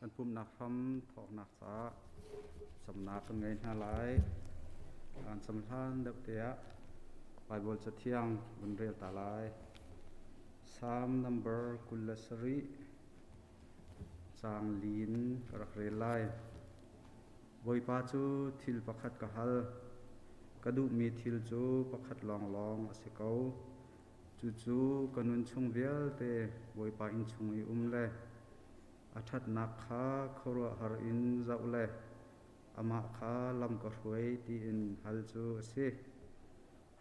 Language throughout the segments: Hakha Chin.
Kan pumhnak hram thawknak caah camnak kan ngei hna lai. Kan cam hlan deuh te ah Baibal Cathiang vun rel ta lai. Psalm number 27 caang lin ka rak rel lai. Bawipa cu thil pakhat ka hal. Ka duhmi thil cu pakhat lawnglawng a si ko. Cucu ka nun chung vialte Bawipa inn chung i um le a ṭhatnak kha khuaruahhar in zoh le amah kha lam ka hruai tiin hal cu a si.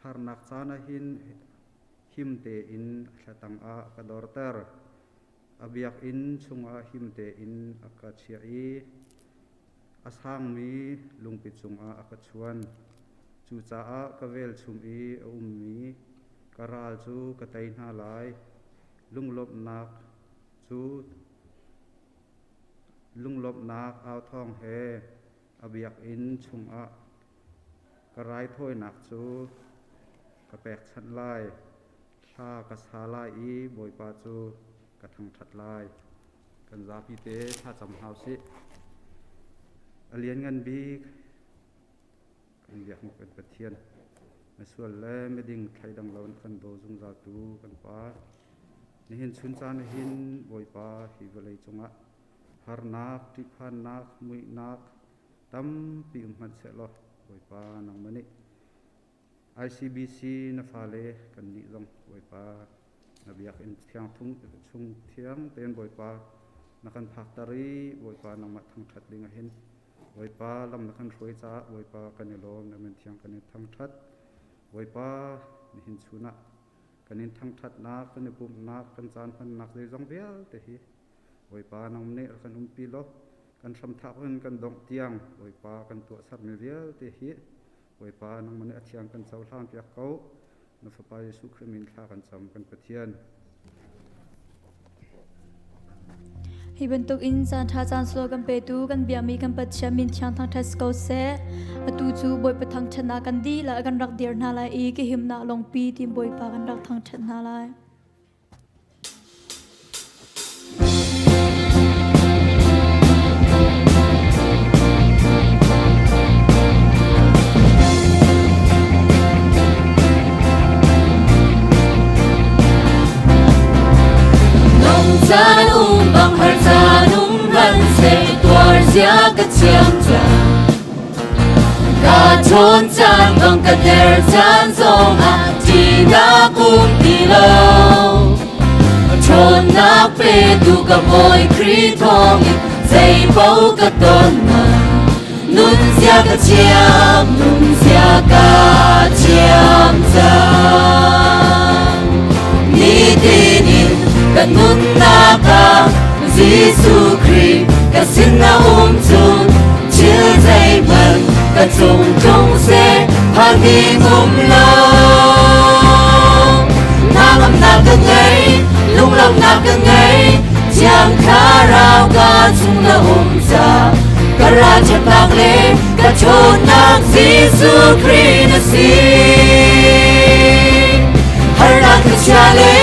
Harnak caan ah hin him tein a thlatang ah a ka dorter. A biakinn chungah him tein a ka chiah i a sangmi lungpi cungah a ka chuan. Cucaah ka velchum i a ummi ka ral cu ka tei hna lai. Lunglawmhnak cu lunglawmhnak authawng he a biakinn chungah ka raithawinak cu ka pekchanh lai. Thla ka sa lai i Bawipa cu ka thangṭhat lai. Kan zapi te thlacam hna usih. A lianngan bik kan biaknak kan Pathian, misual le miding thleidang lo in kan daw zungzaltu kan Pa, nihin chun caan hin Bawipa hi vawlei cungah harnak, ṭihphannak, muihnak tampi um hmanh sehlaw Bawipa nangmah nih ICBC na fale kannih zong Bawipa na biakinn thiang chung thiang tein Bawipa na kan phakter i Bawipa nangmah thangṭhat ding ahhin Bawipa lam na kan hruai caah Bawipa kan i lawm, na min thiang kan in thangṭhat. Bawipa nihin chun ah kan in thangṭhatnak, kan i pumhnak, kan caan hmannak zeizong vialte hi Bawipa nang nih rak kan umpi law kan hramthak in kan dongh tiang Bawipa kan tuahsermi vialte hi Bawipa nangmah nih a thiang kan cohlan piak ko. Na Fapa Jesuh Khrih min thla kan cam kan Pathian. Hi bantuk in caan ṭha caan sual kan petu kan biakmi kan Pathian min thiang thangṭhat ko seh. Atu cu Bawipa thangṭhatnak kan dihlak kan rak dir hna lai i ka himnak lungpi tiin Bawipa kan rak thangṭhat hna lai. Caan um bang har caan um hmanhseh tuar zia ka thiam cang. Ka ṭhawn caan bang ka der caan zongah ṭihnak um ti lo. Ṭhawnnak petu ka Bawi Khrih thawngin zeipaoh ka ton man. Nun zia ka thiam, nun zia ka thiam cang. Nitin in ka nunnak ah Jesuh Khrih ka sin na um cun thil zeihmanh ka cung tlung seh phan ding um lo. Hnangamnak ka ngei, lunglawmhnak ka ngei, Thiang Thlarau ka chung na um ca. Ka ralṭhatnak le ka ṭhawnnak Jesuh Khrih na si. Harnak thlichia le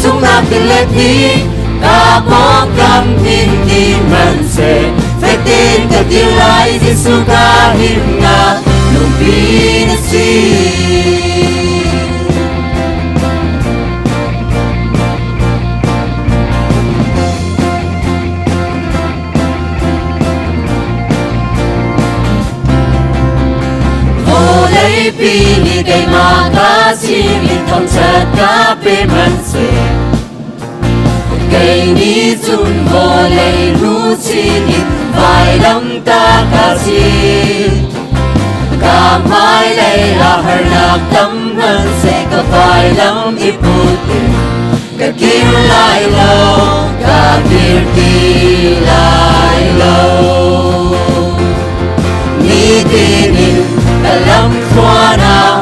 sunghnak tilet nih ka pawngkam hnin ti hmanhseh fek tein ka dir lai Jesuh ka himnak lungpi na si. Vawleipi nih keimah ka sinin thangṭhat ka pe hmanhseh kei nih cun vawlei hnu chin in vailam ta ka chin. Ka hmailei ah harnak tam hmanhseh ka vailam i put in ka kir lai lo, ka kir ti lai lo. Nitin in ka lam thluan ah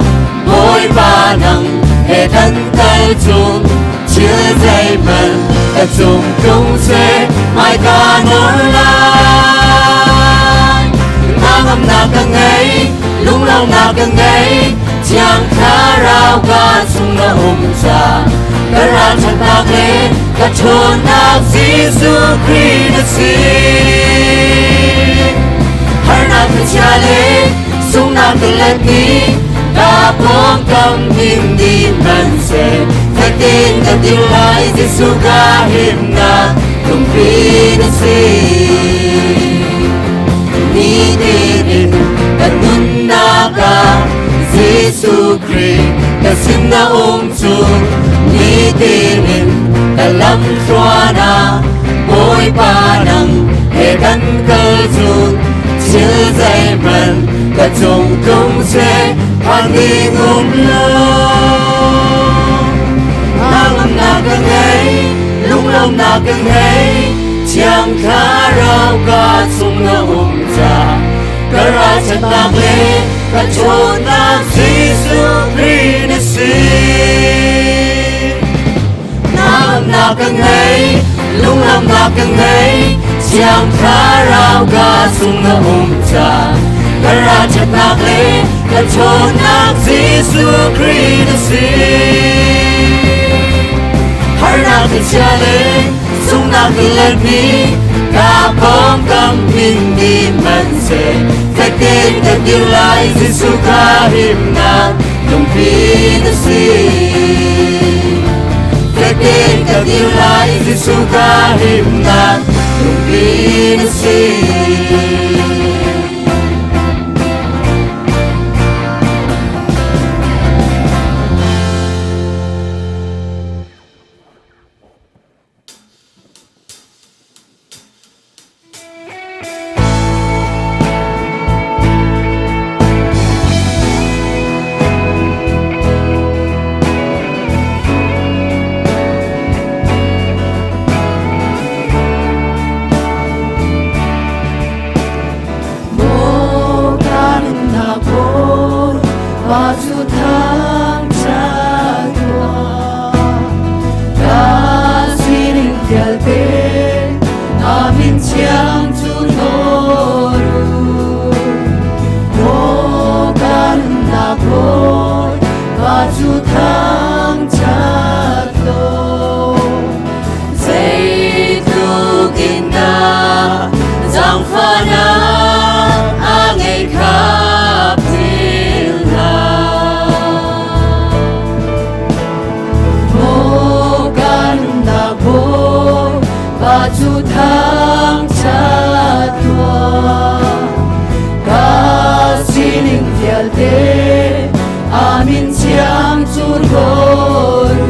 Bawipa nang he kan kal chung thil zeihmanh ka cung tlung seh hmaika nawl lai. Hnangamnak ka ngei, lunglawmhnak ka ngei, Thiang Thlarau ka chung na um ca ka ralṭhatnak le ka ṭhawnnak Jesuh Khrih na si. let ni ka pawngkam him di hmanhseh fek tein ka dir lai Jesuh ka himnak lungpi na si. Nitin in kan nunnak ah Jesuh Khrih ka sin na um cu nitin in ka lamthluan ah Bawipa nang he kan kal cun thil zeihmanh ka cung tlung seh phan ding um lo. Hnangamnak ka ngei, lunglawmnak ka ngei, Thiang Thlarau ka chung na um ca ka ralchannak le ka ṭhawnnak Jesuh Khrih na si. Hnangamnak ka ngei, lunglawmnak ka ngei, Thiang Thlarau ka chung na um ca ka ralṭhatnak le ka ṭhawnnak Jesuh Khrih na si. Harnak thlichia le sunghnak let ni ka pawngkam min di hmanhseh fek tein ka dir lai Jesuh ka himnak lungpi na si. Fek tein ka dir lai Jesuh ka himnak lungpi na si. Maw ka nunnak Bawi, pa cu thangṭhat tuah. Ka sining vialte na min thiang cu nawl u. Maw ka nunnak Bawi, pa cu thangṭhat law. Zeitluk in dah zaangfahnak a ngei kha philh hlah. Maw ka nunnak Bawi, pa cu thangṭhat tuah. Ka sining vialte a min thiang cu nawl u.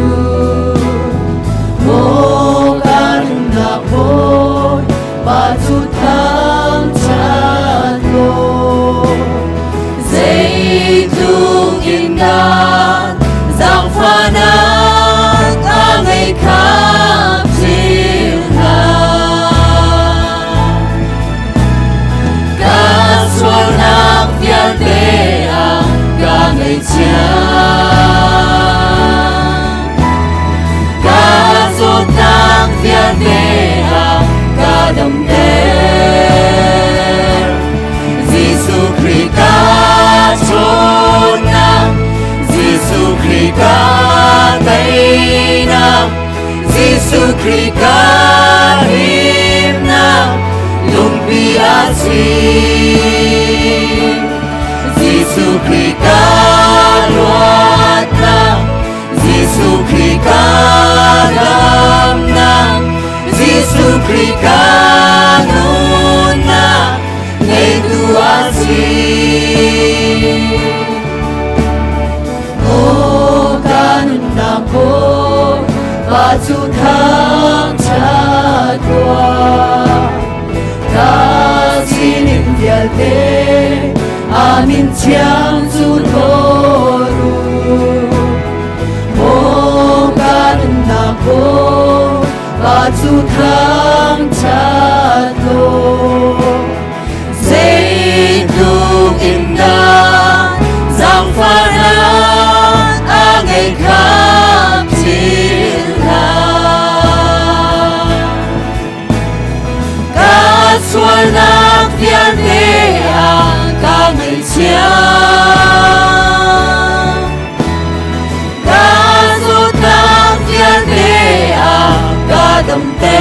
Maw ka nunnak Bawi, pa cu thangṭhat law. Zeitluk in dah zaangfahnak a ngei kha philh hlah. Ka sualnak vialte ah ka ngaihchia. Ka zawtnak vialte ah ka damter. Jesuh Khrih ka ṭhawnnak, Jesuh Khrih ka teinak, Jesuh Khrih ka himnak, lungpi a si. Jesuh Khrih ka luatnak, Jesuh Khrih ka damnak, Jesuh Khrih ka nunnak, ngeitu a si. Maw ka nunnak Bawi, pa cu thangṭhat tuah. Ka sining vialte a min thiang cu nawl u. Maw ka nunnak Bawi, pa cu thangṭhat law. Zeitluk in dah zaangfahnak a ngei kha philh hlah. Ka sualnak vialte ah ka ngaihchia. Ka zawtnak vialte ah ka damter.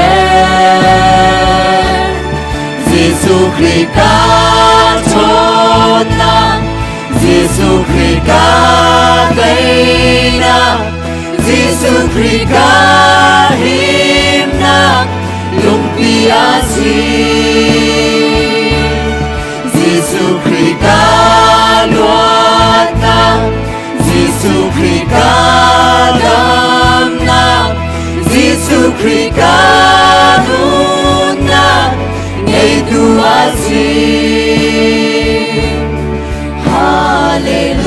Jesuh Khrih ka ṭhawnnak, Jesuh Khrih ka teinak, Jesuh Khrih ka himnak, lungpi a si. Jesuh Khrih ka luatnak, Jesuh Khrih ka damnak, Jesuh Khrih ka nunnak, ngeitu a si. Hallelujah,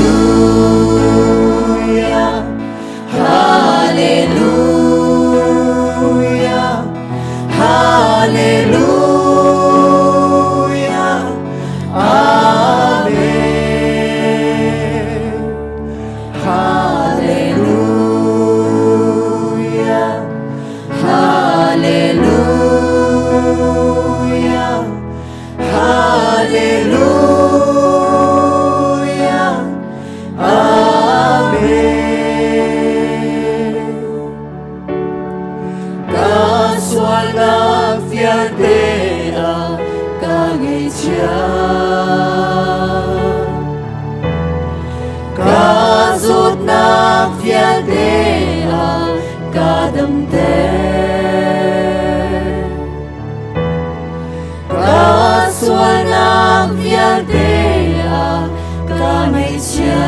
Hallelujah, Hallelujah, Amen. Hallelujah, Hallelujah, Hallelujah, Amen. Ka sualnak vialte ah ka ngaihchia. Ka zawtnak vialte ah ka damter. Ka sualnak vialte ah ka ngaihchia.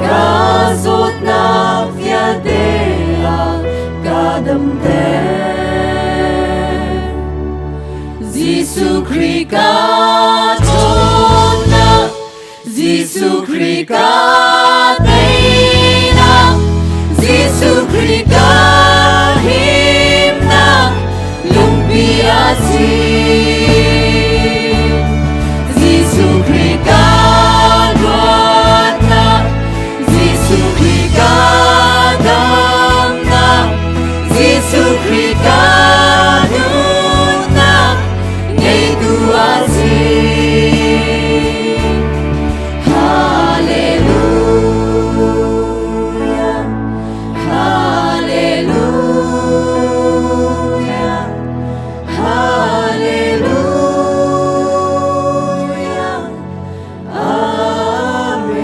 Ka zawtnak vialte ah ka damter. Jesuh Khrih ka ṭhawnnak, Jesuh Khrih ka teinak, Jesuh Khrih ka himnak, lungpi a si. Jesuh Khrih ka luatnak, Jesuh Khrih ka damnak, Jesuh Khrih ka nunnak, ngeitu a si. Hallelujah, Hallelujah, Hallelujah, Amen.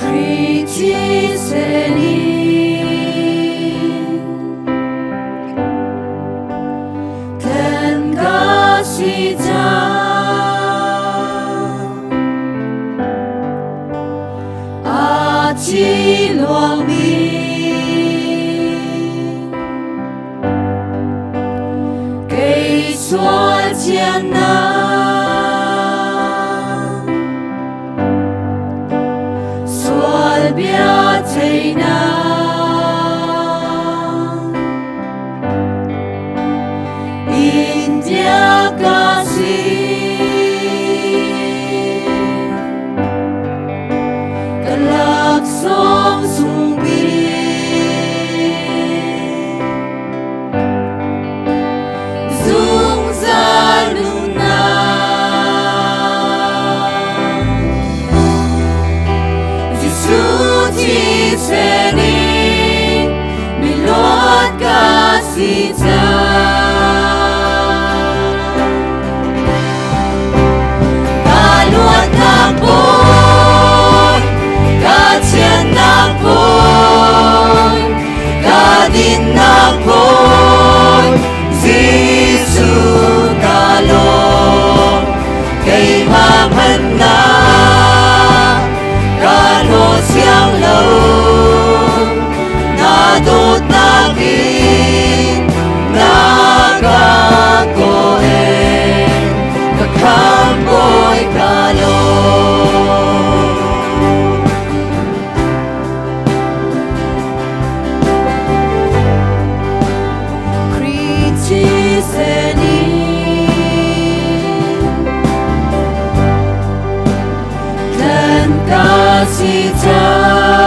Khrih thisen in tlen ka si cang. A thi luangmi kei sual thiannak sual bia theinak India ka si. Ka laksawng sung bik zungzal nunnak Jesuh thisen in miluat ka si cang. Ka luatnak Bawi, ka thiannak Bawi, ka dinnak Bawi, Jesuh ka lawm. Keimah hmannak ka hlaw siang lo, na dawtnak in na ka kawl. Ka khamhbawi ka lawm. Khrih thisen in tlen ka si cang.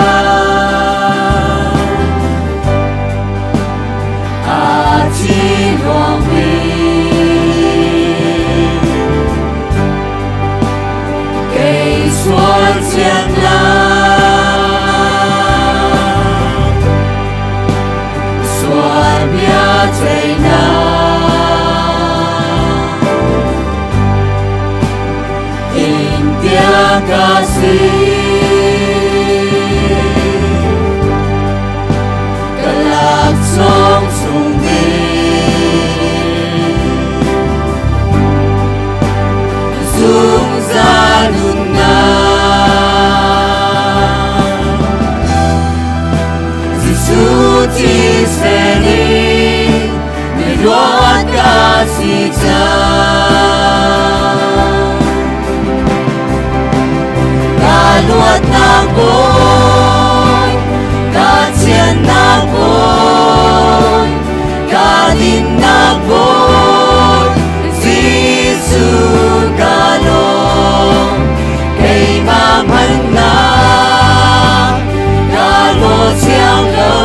Sual thiannak Sual bia teinak In bia ka si Ka lak song chung ding Zungzal nunnak Jesuh thisen in miluat ka si cang. Ka luatnak Bawi, ka thiannak Bawi, ka dinnak Bawi, Jesuh ka lawm. Keimah hmannak ka law thiang lo,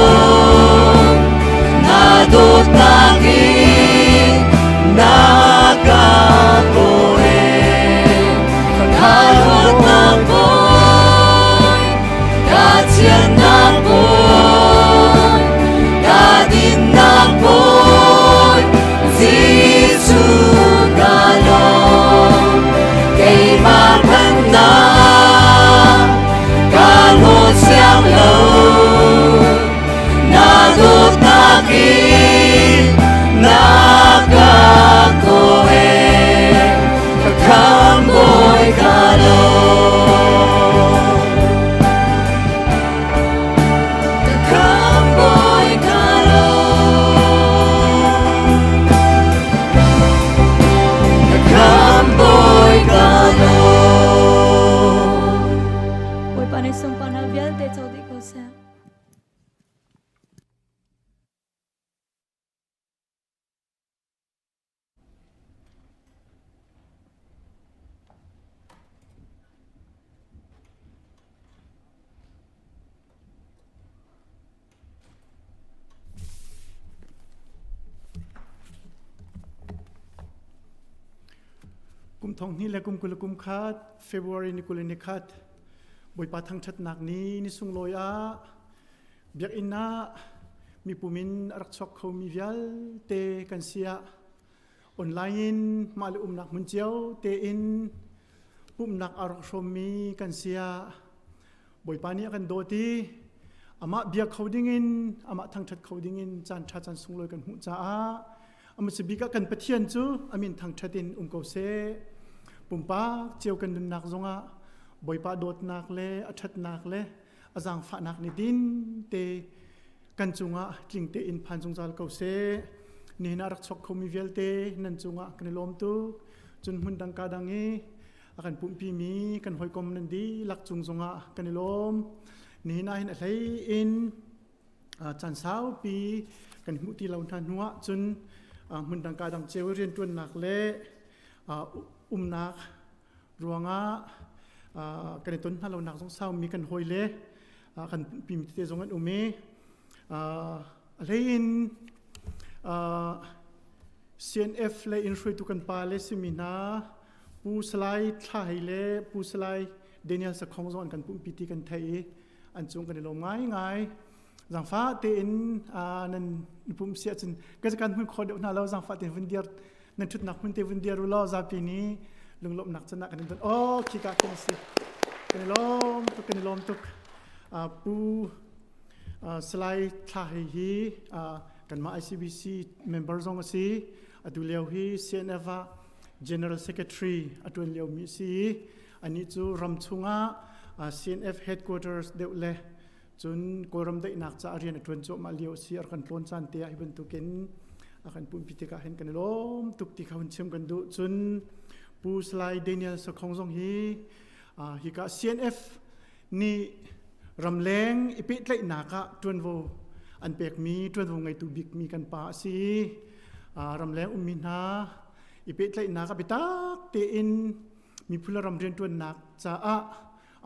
na dawtnak in na ka kawi. Ka luatnak Bawi, ka thiannak Bawi, ka dinnak Bawi, Jesuh ka lawm. Keimah phannak ka hlaw siang lo, na dawtnak in na ka kawi. Ka khambawi ka lawm. Ka khambawi ka lawm. Ka khambawi ka lawm. Bawipa nih sunparnak vialte co dih ko seh. Kum thong hnih le kum 20 kum khat February ni 20 ni khat Bawipa thangṭhatnak ni ni sunglawi ah Biakinn ah mipum in a rak chuak khomi vialte kan si ah online in mah le umnak hmun cio tein pumhnak aa rak hrawmmi kan si ah Bawipa nih a kan dawt i amah bia kho dingin amah thangṭhat kho dingin caan ṭha caan sunglawi kan hmuh caah a bik ah kan Pathian cu a min thangṭhat in um ko seh. Pumpak cio kan nunnak zongah Bawipa dawtnak le a ṭhatnak le a zaangfahnak nih din te kan cungah tling tein phan zungzal ko seh. Nihin ah rak chok khomi vialte nan cungah kan i lawm tuk. Cun hmun dang ka dang i a kan pumhpimi kan hawikom nan dihlak cung zongah kan i lawm. Nihin ah hin a hlei in caan saupi kan hmuh ti lo hna hnuah cun hmun dang ka dang cio rianṭuannak le umnak ruangah kan i ton hna lonak zong saumi kan hawi le kan pimi tete zong an um i a hlei in CNF le in hruaitu kan pa le simi hna Pu Salai Thla Hei le Pu Salai Daniel Sakhong zong an kan pumhpi ti kan theih i an cung kan i lawm ngaingai. Zangfah tein nan pumh si ahcun ka kan hmun kho deuh hna lo zangfah tein vun dir nan ṭhutnak hmun te vun dir u law zapi nih lunglawmhnak can ah kan in don oh khika khin a si kan i lawm tuk kan i lawm tuk pu Salai Thla Hei hi kanmah ICBC member zong a si atu lio hi CNF ah General Secretary a ṭuan liomi a si i anih cu ram chungah CNF headquarters deuh le cun Kawlram daihnak caah rian a ṭuan cuahmah lio a si a kan tlawn caan te ah hi bantukin a kan pumpi tikah hin kan i lawm tuk ti kha hun chim kan duh cun Pu Salai Daniel Sakhong zong hi hika CNF nih ramleng i pehtlaihnak ah ṭuanvo an pekmi ṭuanvo ngeitu bikmi kan pa a si ramleng ummi hna i pehtlaihnak a biatak tein miphun le ram rianṭuannak caah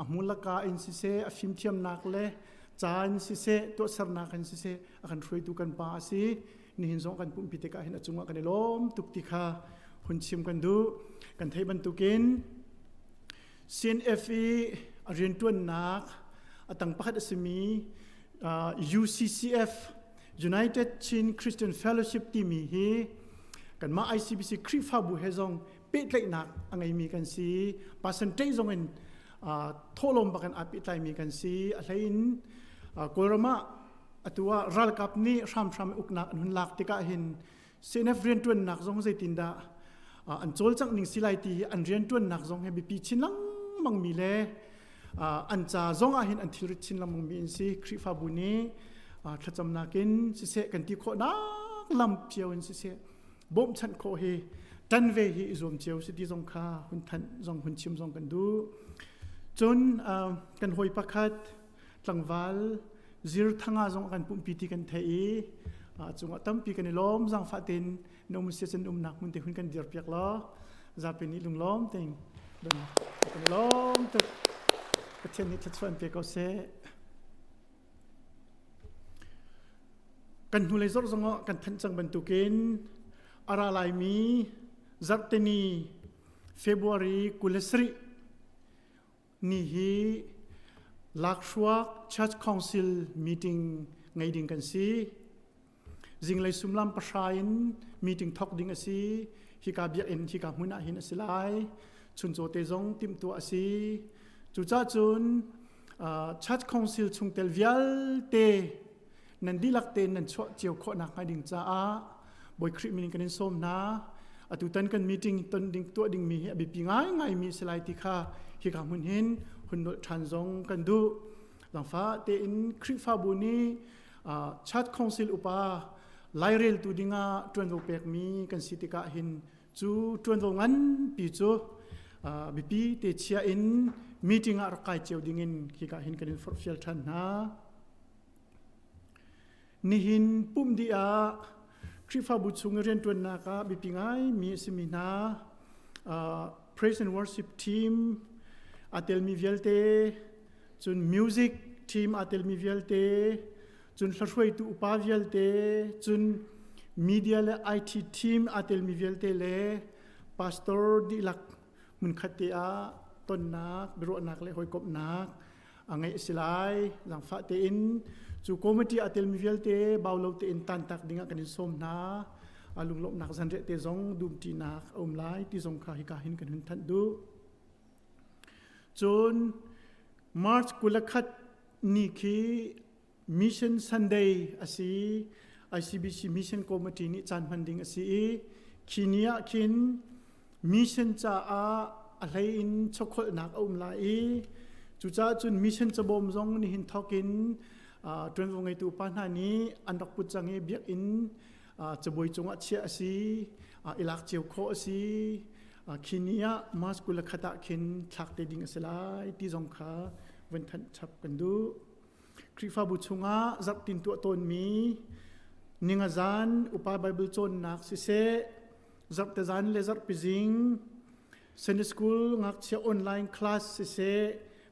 a hmulaka in siseh a fimthiamnak le ca in siseh tuahsernak in siseh a kan hruaitu kan pa a si nihin zong kan pumpi tikah hin a cungah kan i lawm tuk ti kha hun chim kan duh kan theih bantukin CNF i a rianṭuannak a tang pakhat a simi UCCF United Chin Christian Fellowship timi hi kanmah ICBC Khrihfabu he zong pehtlaihnak a ngeimi kan si. Percentage zong in thawhlawm bak in aa pehtlaimi kan si. A hlei in Kawlram ah atu ah ralkap nih hramhram uknak an hun lak tikah hin CNF rianṭuannak zong zeitindah an cawlcangh ning si lai ti hi an rianṭuannak zong hi biapi chin lengmang mi le an ca zong ah hin an thilrit chin lengmang mi an si. Khrihfabu nih thlacamnak in siseh kan ti khawhnak lam cio in siseh bawmhchanh khawh hi ṭan ve hi i zuam cio si ti zong kha hun thanh zong hun chim zong kan duh. Cun kan hawi pakhat tlangval zir thanga zong kan pumpi ti kan theih i cungah tampi kan i lawm zangfah tein na um sia cun umnak hmun te hun kan dir piak law zapi nih lunglawm tein don kan i lawm tuk. Pathian nih thluachuah pe ko seh. Kan hnulei zarh zongah kan thanh cang bantukin a ra laimi zarhteni February 27 ni hi Lakhruak Church Council meeting ngei ding kan si. Zinglei sumlam pahra in meeting thok ding a si. Hika biakinn hika hmun ah hin a si lai. Chuncaw te zong timhtuah a si. Cucaah cun Church Council chungtel vialte nan dihlak tein nan chuah cio khawh nakhnga ding caah Bawi Khrih min in kan in sawm hna. Atutan kan meeting ton ding tuah dingmi hi a biapi ngaingaimi a si lai ti kha hika hmun hin hun nolh ṭhan zong kan duh. Langfa tein Khrihfabu nih Church Council upa laireltu dingah ṭuanvo pekmi kan si tikah hin cu ṭuanvo nganpi cu biapi te chia in meeting ah rak kai cio dingin hika hin kan in forhfial ṭhan hna. Nihin pumh dih ah Khrihfabu chung i rianṭuannak ah biapi ngaimi a simi hna praise and worship team aa telmi vialte, cun music team aa telmi vialte, cun hlahruaitu upa vialte, cun media le IT team aa telmi vialte le pastor dihlak hmunkhat te ah tonnak, biaruahnak le hawikomhnak a ngeih a si lai. Zaangfah tein cu committee a telmi vialte bau lo tein tantak dingah kan in sawm hna. A lunglawmhnak zanriah te zong dumṭinak a um lai ti zong kha hika hin kan hun thanh duh. Cun March 21 ni khi Mission Sunday a si. ICBC Mission Committee nih caan hman ding a si i khi ni ah khin mission caah a hlei in chokholhnak a um lai i cucaah cun mission cabawm zong nihin thawk in ṭuanvo ngeitu pa hna nih an rak put cang i biakinn cabuai cungah chiah a si, i lak cio khawh a si. Khi ni ah March 21 ah khin thlak te ding a si lai ti zong kha vun thanh chap kan duh. Khrihfabu chungah zarhtin tuah tawnmi ningazan upa Bible cawnnak siseh, zarhte zan le zarhpi zing Sunday school ngakchia online class siseh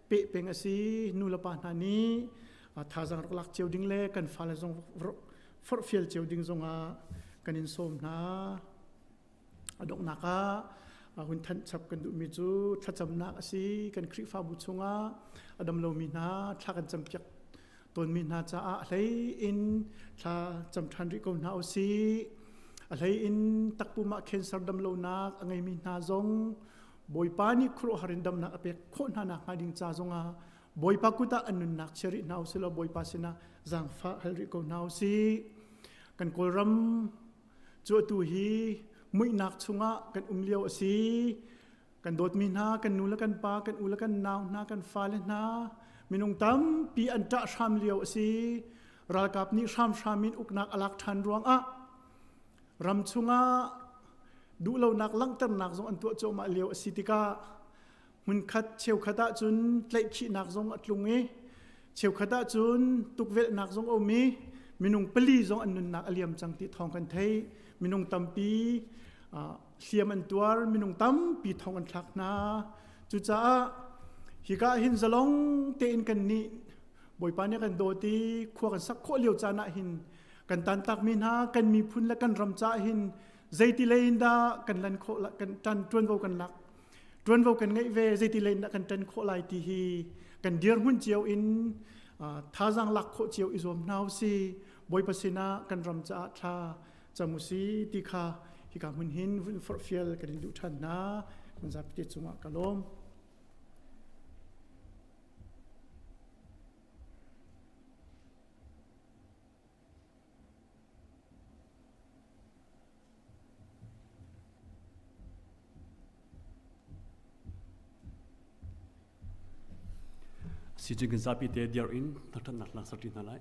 peh peng a si. Nu le pa hna nih thazaang rak lak cio ding le kan fale zong forhfial cio ding zongah kan in sawm hna. A donghnak ah hun thanh chap kan duhmi cu thlacamnak a si. Kan Khrihfabu chungah a dam lomi hna thla kan campiak tawnmi hna caah a hlei in thla cam ṭhan rih ko hna usih. A hlei in takpum ah cancer dam lonak a ngeimi hna zong Bawipa nih khuaruahhar in damnak a pek khawh hna nakhnga ding ca zongah Bawipa kut ah an nunnak chia rih hna usih law Bawipa sinah zaangfah hal rih ko hna usih. Kan Kawlram cu atu hi muihnak chungah kan um lio a si. Kan dawtmi hna, kan nu le kan pa, kan u le kan nau hna, kan fale hna, minung tampi an ṭah hram lio a si. Ralkap nih hramhram in uknak a lak ṭhan ruangah ram chungah duhlonak langhternak zong an tuah cuahmah lio a si tikah hmunkhat cheukhat ahcun tlaihkhihnak zong a tlung i cheukhat ahcun tukvelhnak zong a um i minung pali zong an nunnak a liam cang ti thawng kan theih. Minung tampi hliam an tuar, minung tampi thong an thlak hna. Cucaah hika hin zalong tein kan nih Bawipa nih kan dawt i khua kan sak khawh lio caan ah hin kan tantakmi hna kan miphun le kan ram caah hin zeiti lei in dah kan lan khawh kan ṭan ṭuanvo kan lak. Ṭuanvo kan ngeih ve zeiti lei in dah kan ṭan khawh lai ti hi kan dirhmun cio in thazaang lak khawh cio i zuam hna usih. Bawipa sinah kan ram caah thla cam usih ti kha hika hmun hin vun forhfial kan in duh ṭhan hna. Kan zapi cungah ka lawm. Sijing kan zapi te diar in thangṭhatnak hla sak ṭi hna lai.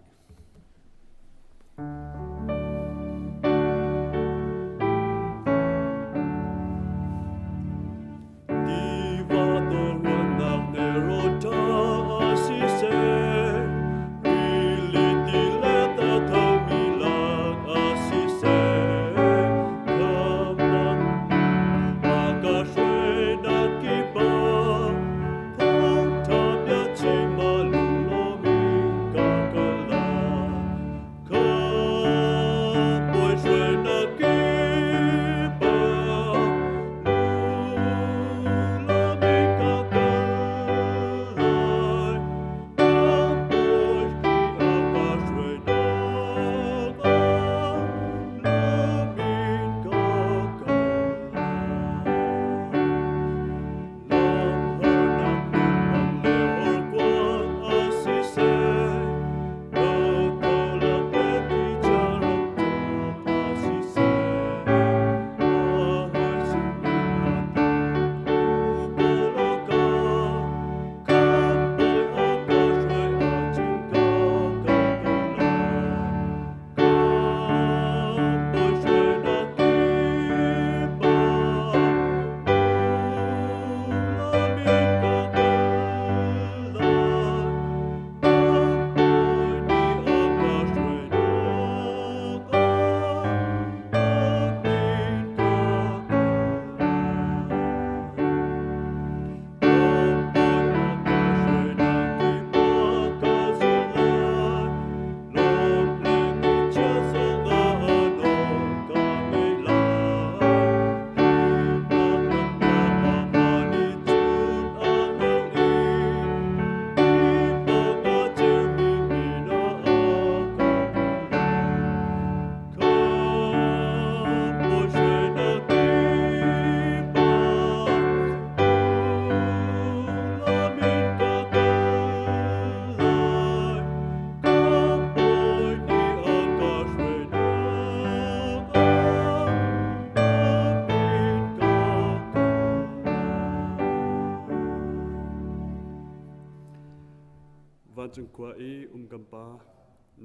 Vancung khua i um kan Pa,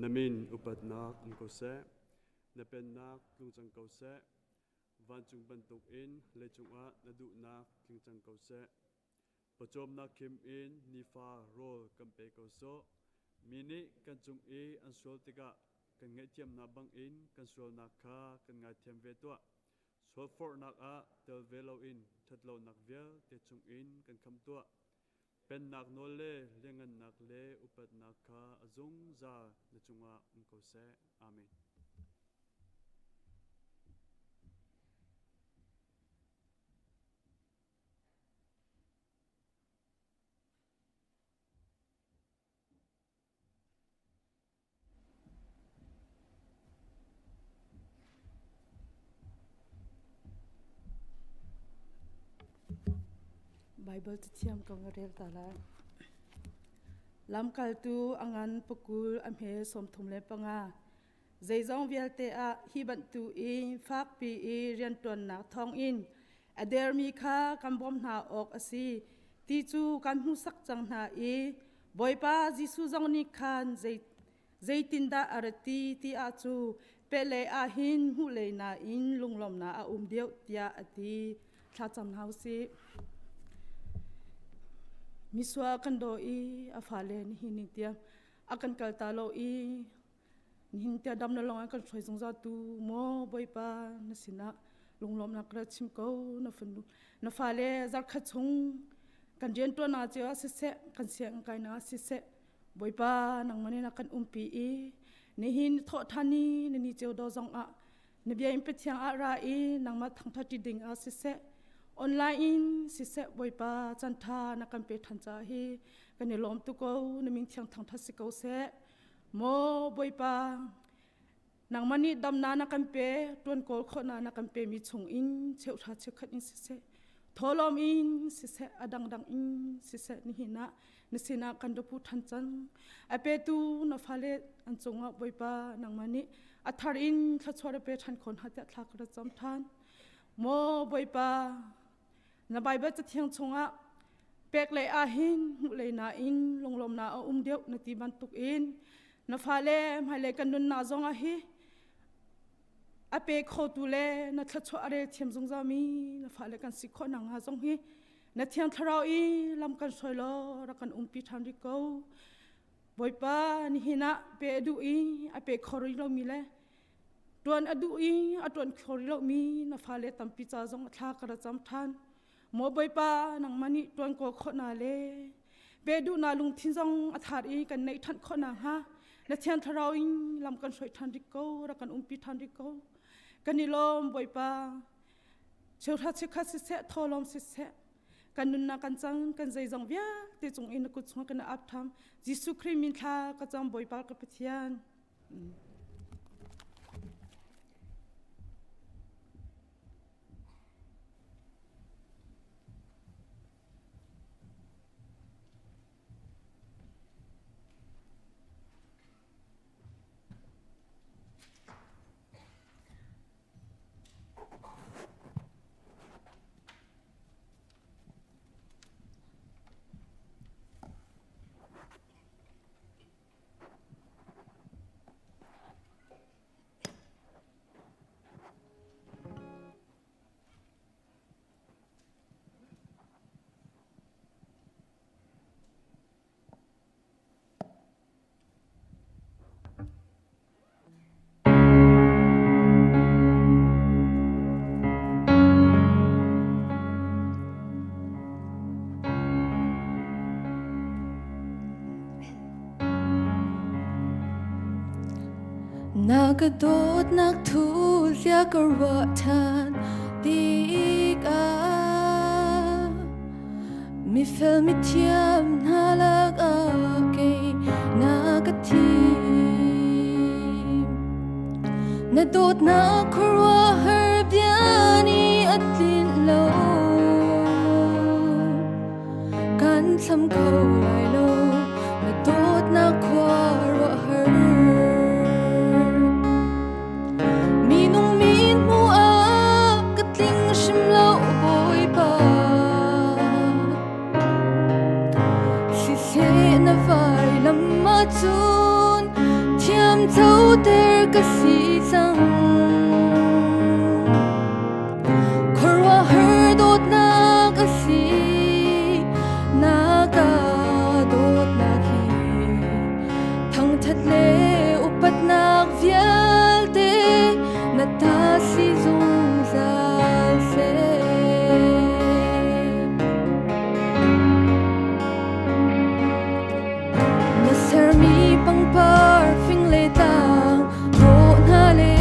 na min upatnak um ko seh. Na pennak tlung cang ko seh. Vancung bantukin leicung ah na duhnak tling cang ko seh. Pawcawmnak khim in nifa rawl kan pe ko sawh. Mi nih kan cung i an sual tikah kan ngaihthiamnak bangin kan sualnak kha kan ngaithiam ve tuah. Sualforhnak ah tel ve loin ṭhatlonak vialte chungin kan khamh tuah. Pennak nawl le lianhngannak le upatnak kha a zungzal na cungah um ko seh. Amen. Bible cathiam ko na rel ta lai. Lamkaltu a ngan pakul a hme 35. Zeizong vialte ah hi bantu in fakpi i rianṭuannak thawngin a dermi kha kan bawmh hna awk a si ti cu kan hmuhsak cang hna i Bawipa Jesuh zong nih khan zeitindah a rat ti ti ah cu pehlei ah hin hmuhlei nain lunglawmhnak a um deuh tiah a ti. Thlacam hna u sih. Misual kan daw i a fale nihin ni tiang a kan kalta lo i Nihin tiah dam na lawng in kan hruai zungzal tu maw Bawipa na sinah lunglawmhnak ka chim ko na fanu na fale zarkhat chung kan rianṭuannak cio ah siseh kan sianginn kainak ah siseh Bawipa nangmah nih na kan umpi i nihin thawhṭhan ni na ni cio do zong ah na bia in Pathian ah ra i nangmah thangṭhat ṭi ding ah siseh. Online in siseh Bawipa caan ṭha na kan pe ṭhan caah hi kan i lawm tuk ko. Na min thiang thangṭhat si ko seh. Maw Bawipa, nangmah nih damnak na kan pe, ṭuan kawl khawhnak na kan pemi chung in cheuhra cheukhat in siseh, thawhlawm in siseh, a dangdang in siseh nihin ah na sinah kan ra pu ṭhan cang. A petu na fale an cungah Bawipa nangmah nih a thar in thluachuah ra pe ṭhan kho hna tiah thla ka ra cam ṭhan. Maw Bawipa, na Baibal cathiang chungah pek lei ah hin hmuh lei nain lunglawmnak a um deuh na ti bantukin na fale hmailei kan nunnak zong ah hi a pe khotu le na thluachuah a rel thiam zungzalmi na fale kan si khawh nakhnga zong hi na thiang thlarau i lam kan hruai law rak kan umpi ṭhan rih ko. Bawipa, nihin ah pe a duh i a pe kho rih lomi le Ṭuan a duh i a ṭuan kho rih lomi na fale tampi ca zong a thla ka ra cam ṭhan. Maw Bawipa, nangmah nih ṭuan kawl khawh na le pe duhnak lungthin zong a thar i kan neih ṭhan khawh nakhnga na Thiang Thlarau in lam kan hruai ṭhan rih ko, rak kan umpi ṭhan rih ko. Kan i lawm, Bawipa. Cheuhra chikkhat siseh, thawlawm siseh, kan nunnak kan cang, kan zeizong vialte cung i na kut chungah kan ap ṭham. Jesuh Khrih min thla ka cam, Bawipa ka Pathian. Na ka dawtnak thu zia ka ruah ṭhan tikah mifel mithiam hna lakah kei na ka thim. Na dawtnak khuaruahhar bia nih a tlinh lo. Kan thlam kho lai lo na dawtnak khuaruahhar. Minung min hmu ah ka tling hrim lo Bawipa. Siseh na vailam ahcun thiam coter ka si cang. Khuaruahhar dawtnak a si, na ka dawtnak hi. Thangṭhat le upatnak vialte na ta si zungzal seh. Na sermi pangpar fing le tlang dawh hna le.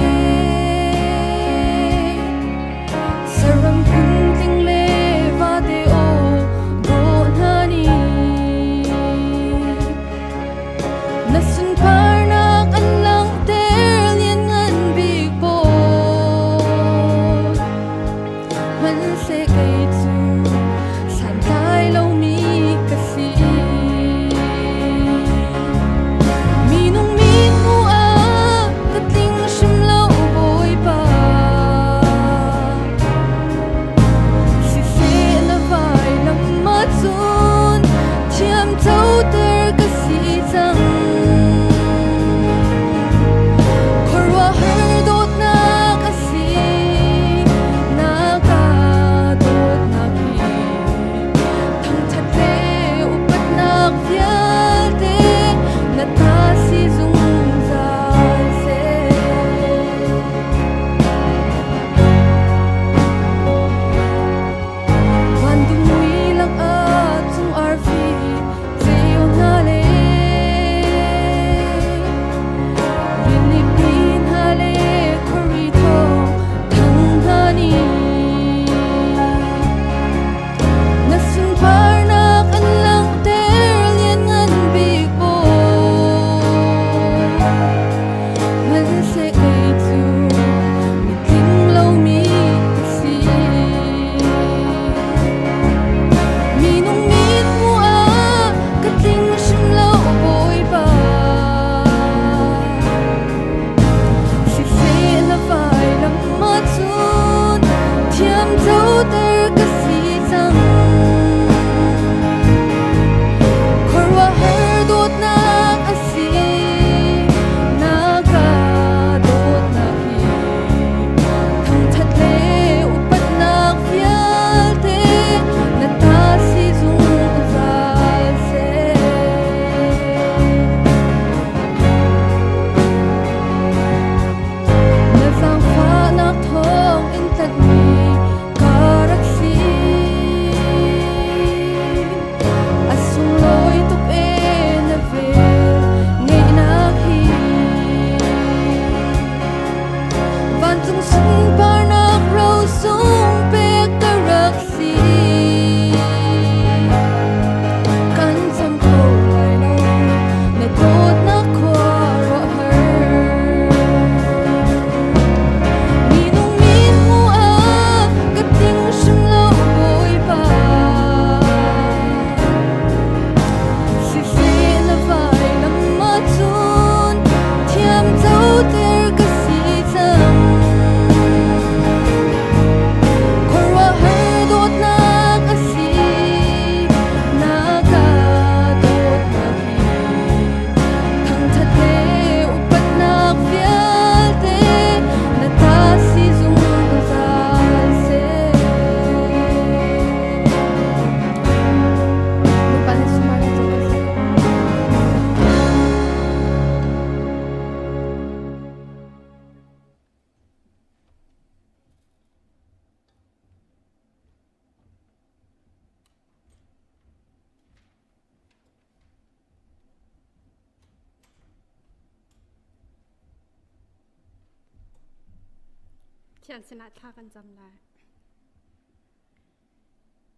Pathian sinah thla kan cam lai.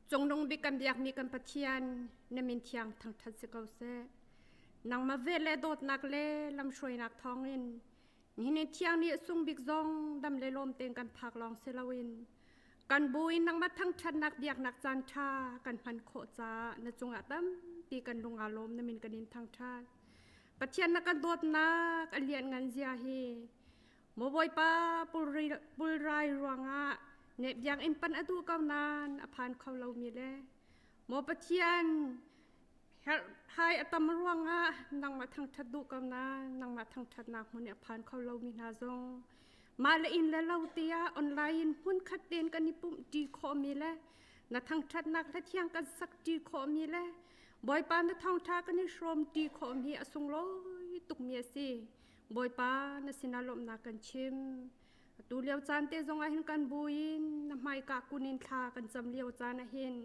Cungnung bik kan biakmi kan Pathian, na min thiang thangṭhat si ko seh. Nangmah vel le dawtnak le lamhruainak thawngin nihin thiang ni sung bik zong dam le lawm tein kan phak lawng si loin kan bu in nangmah thangṭhatnak biaknak caan ṭha kan hman khawh caah na cungah tampi kan lung aa lawm, na min kan in thangṭhat. Pathian, na kan dawtnak a lian ngan zia hi. Maw Bawipa, pulrai ruangah ne biakinn pan a duh ko nain a phan kho lomi le maw Pathian, hai a tam ruangah nangmah thangṭhat duh ko nain nangmah thangṭhatnak hmun i a phan kho lomi hna zong mah le inn le lo te ah online in hmunkhat tein kan i pumh ṭi khawhmi le na thangṭhatnak hla thiang kan sak ṭi khawhmi le Bawipa, na thawngṭha kan i hrawm ṭi khawhmi a sunglawi tukmi a si. Bawipa, na sinah lawmhnak kan chim. Atu lio caan te zong ah hin kan bu in na hmaika kun in thla kan cam lio caan ah hin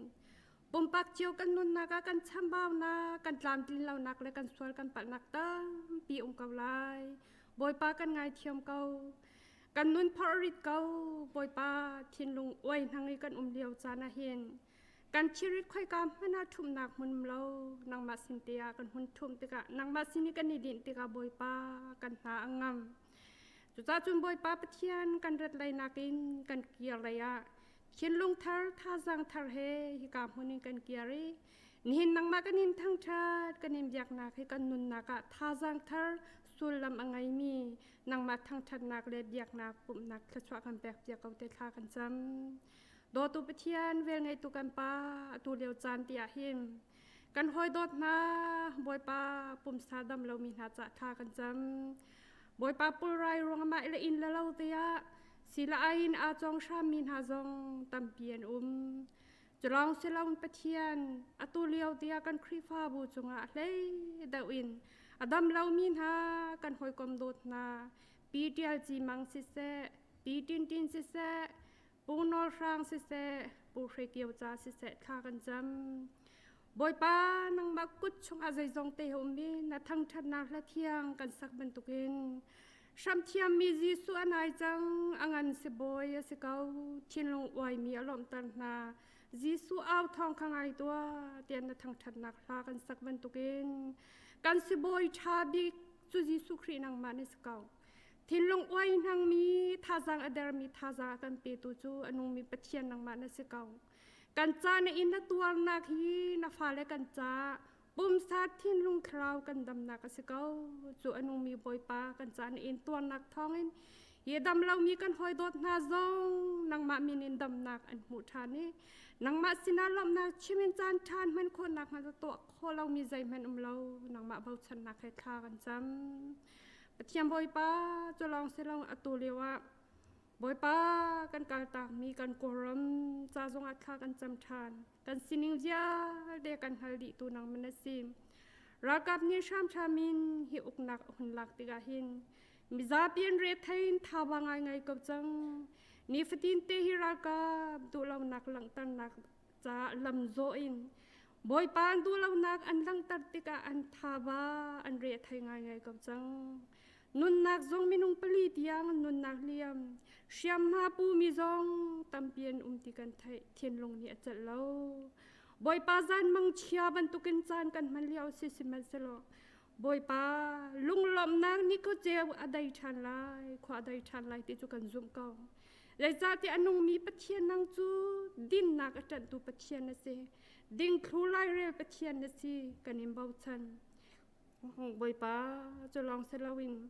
pumpak cio kan nunnak ah kan chambaunak, kan tlamtlin lonak le kan sual kan palhnak tampi um ko lai. Bawipa, kan ngaithiam ko. Kan nun phorh rit ko. Bawipa, thinlung uai hnang i kan um lio caan ah hin kan thilrit khoika hmanh ah ṭhumhnak hmun um lo, nangmah sin te ah kan hun ṭhumh tikah, nangmah sin i kan i dinh tikah, Bawipa, kan hna a ngam. Cucaah cun Bawipa Pathian, kan rat lei nakin kan kir lei ah thinlung thar, thazaang thar he hika hmun in kan kir i nihin nangmah kan in thangṭhat, kan in biaknak hi kan nunnak ah thazaang thar, sullam a ngeimi nangmah thangṭhatnak le biaknak pumhnak thluachuah kan pek piak ko te thla kan cam. Dawtu Pathian, velngeitu kan Pa, atu lio caan ti ah hin kan hawi dawt hna, Bawipa, pumsa dam lomi hna cah thla kan cam. Bawipa, pulrai ruangah le inn le lo te ah sila ai in aa cawng hrammi hna zong tampi an um. Culawng siloin Pathian, atu lio tiah kan Khrihfabu cungah hlei deuh in a dam lomi hna kan hawikom dawt hna Pi Tial Ci Mang siseh, Pi Tin Tin siseh, Pu Nawl Hrang siseh, Pu Hre Kio ca siseh thla kan cam. Bawipa, nangmah kut chungah zeizong te um i na thangṭhatnak hla thiang kan sak bantukin hramthiammi Jesuh a nai cang, a ngan si bawi a si ko, thinlung uaimi a lawmhter hna. Jesuh au thawng kha ngai tuah tiah na thangṭhatnak hla kan sak bantukin kan sibawi ṭha bik cu Jesuh Khrih nangmah na si ko. Thinlung uai hnangmi, thazaang a dermi thazaang a kan petu cu a nungmi Pathian nangmah na si ko. Kan ca na in na tuarnak hi na fale kan ca pumsa, thinlung, thlarau kan damnak a si ko. Cu a nungmi Bawipa, kan ca na in tuarnak thawngin hi dam lomi kan hawi dawt hna zong nangmah min in damnak an hmuh ṭhan i nangmah sinah lawmhnak chimin caan ṭhan hman khawhnak hnga tuah khawh lomi zeihmanh um lo, nangmah bochannak he thla kan cam. Pathian Bawipa, cu lawng si lo, atu lio ah Bawipa, kan kaltakmi kan Kawlram ca zongah thla kan cam ṭhan. Kan sining vialte kan hngal dihtu nangman na si. Ralkap nih hramhram in hi uknak a hun lak tikah hin mizapi an rethei in thaba ngaingai ko cang. Nifatin te hi ralkap duhlonak langhternak caah lamzawh in Bawipa an duhlonak an langhter tikah an thaba an rethei ngaingai ko cang. Nunnak zong minung pali tiang nunnak liam, hriamhma pumi zong tampi an um ti kan theih, thinlung nih a celh lo. Bawipa, zan mangchia bantukin caan kan hman lio si, sihmanhsehlaw Bawipa, lunglawmhnak ni ko ceu a dai ṭhan lai, khua a dai ṭhan lai ti cu kan zumh ko. Zeicahtiah a nungmi Pathian nang cu dinnak a ṭanhtu Pathian na si. Dingthlu lairel Pathian na si, kan in bochan. Bawipa, cu lawng si loin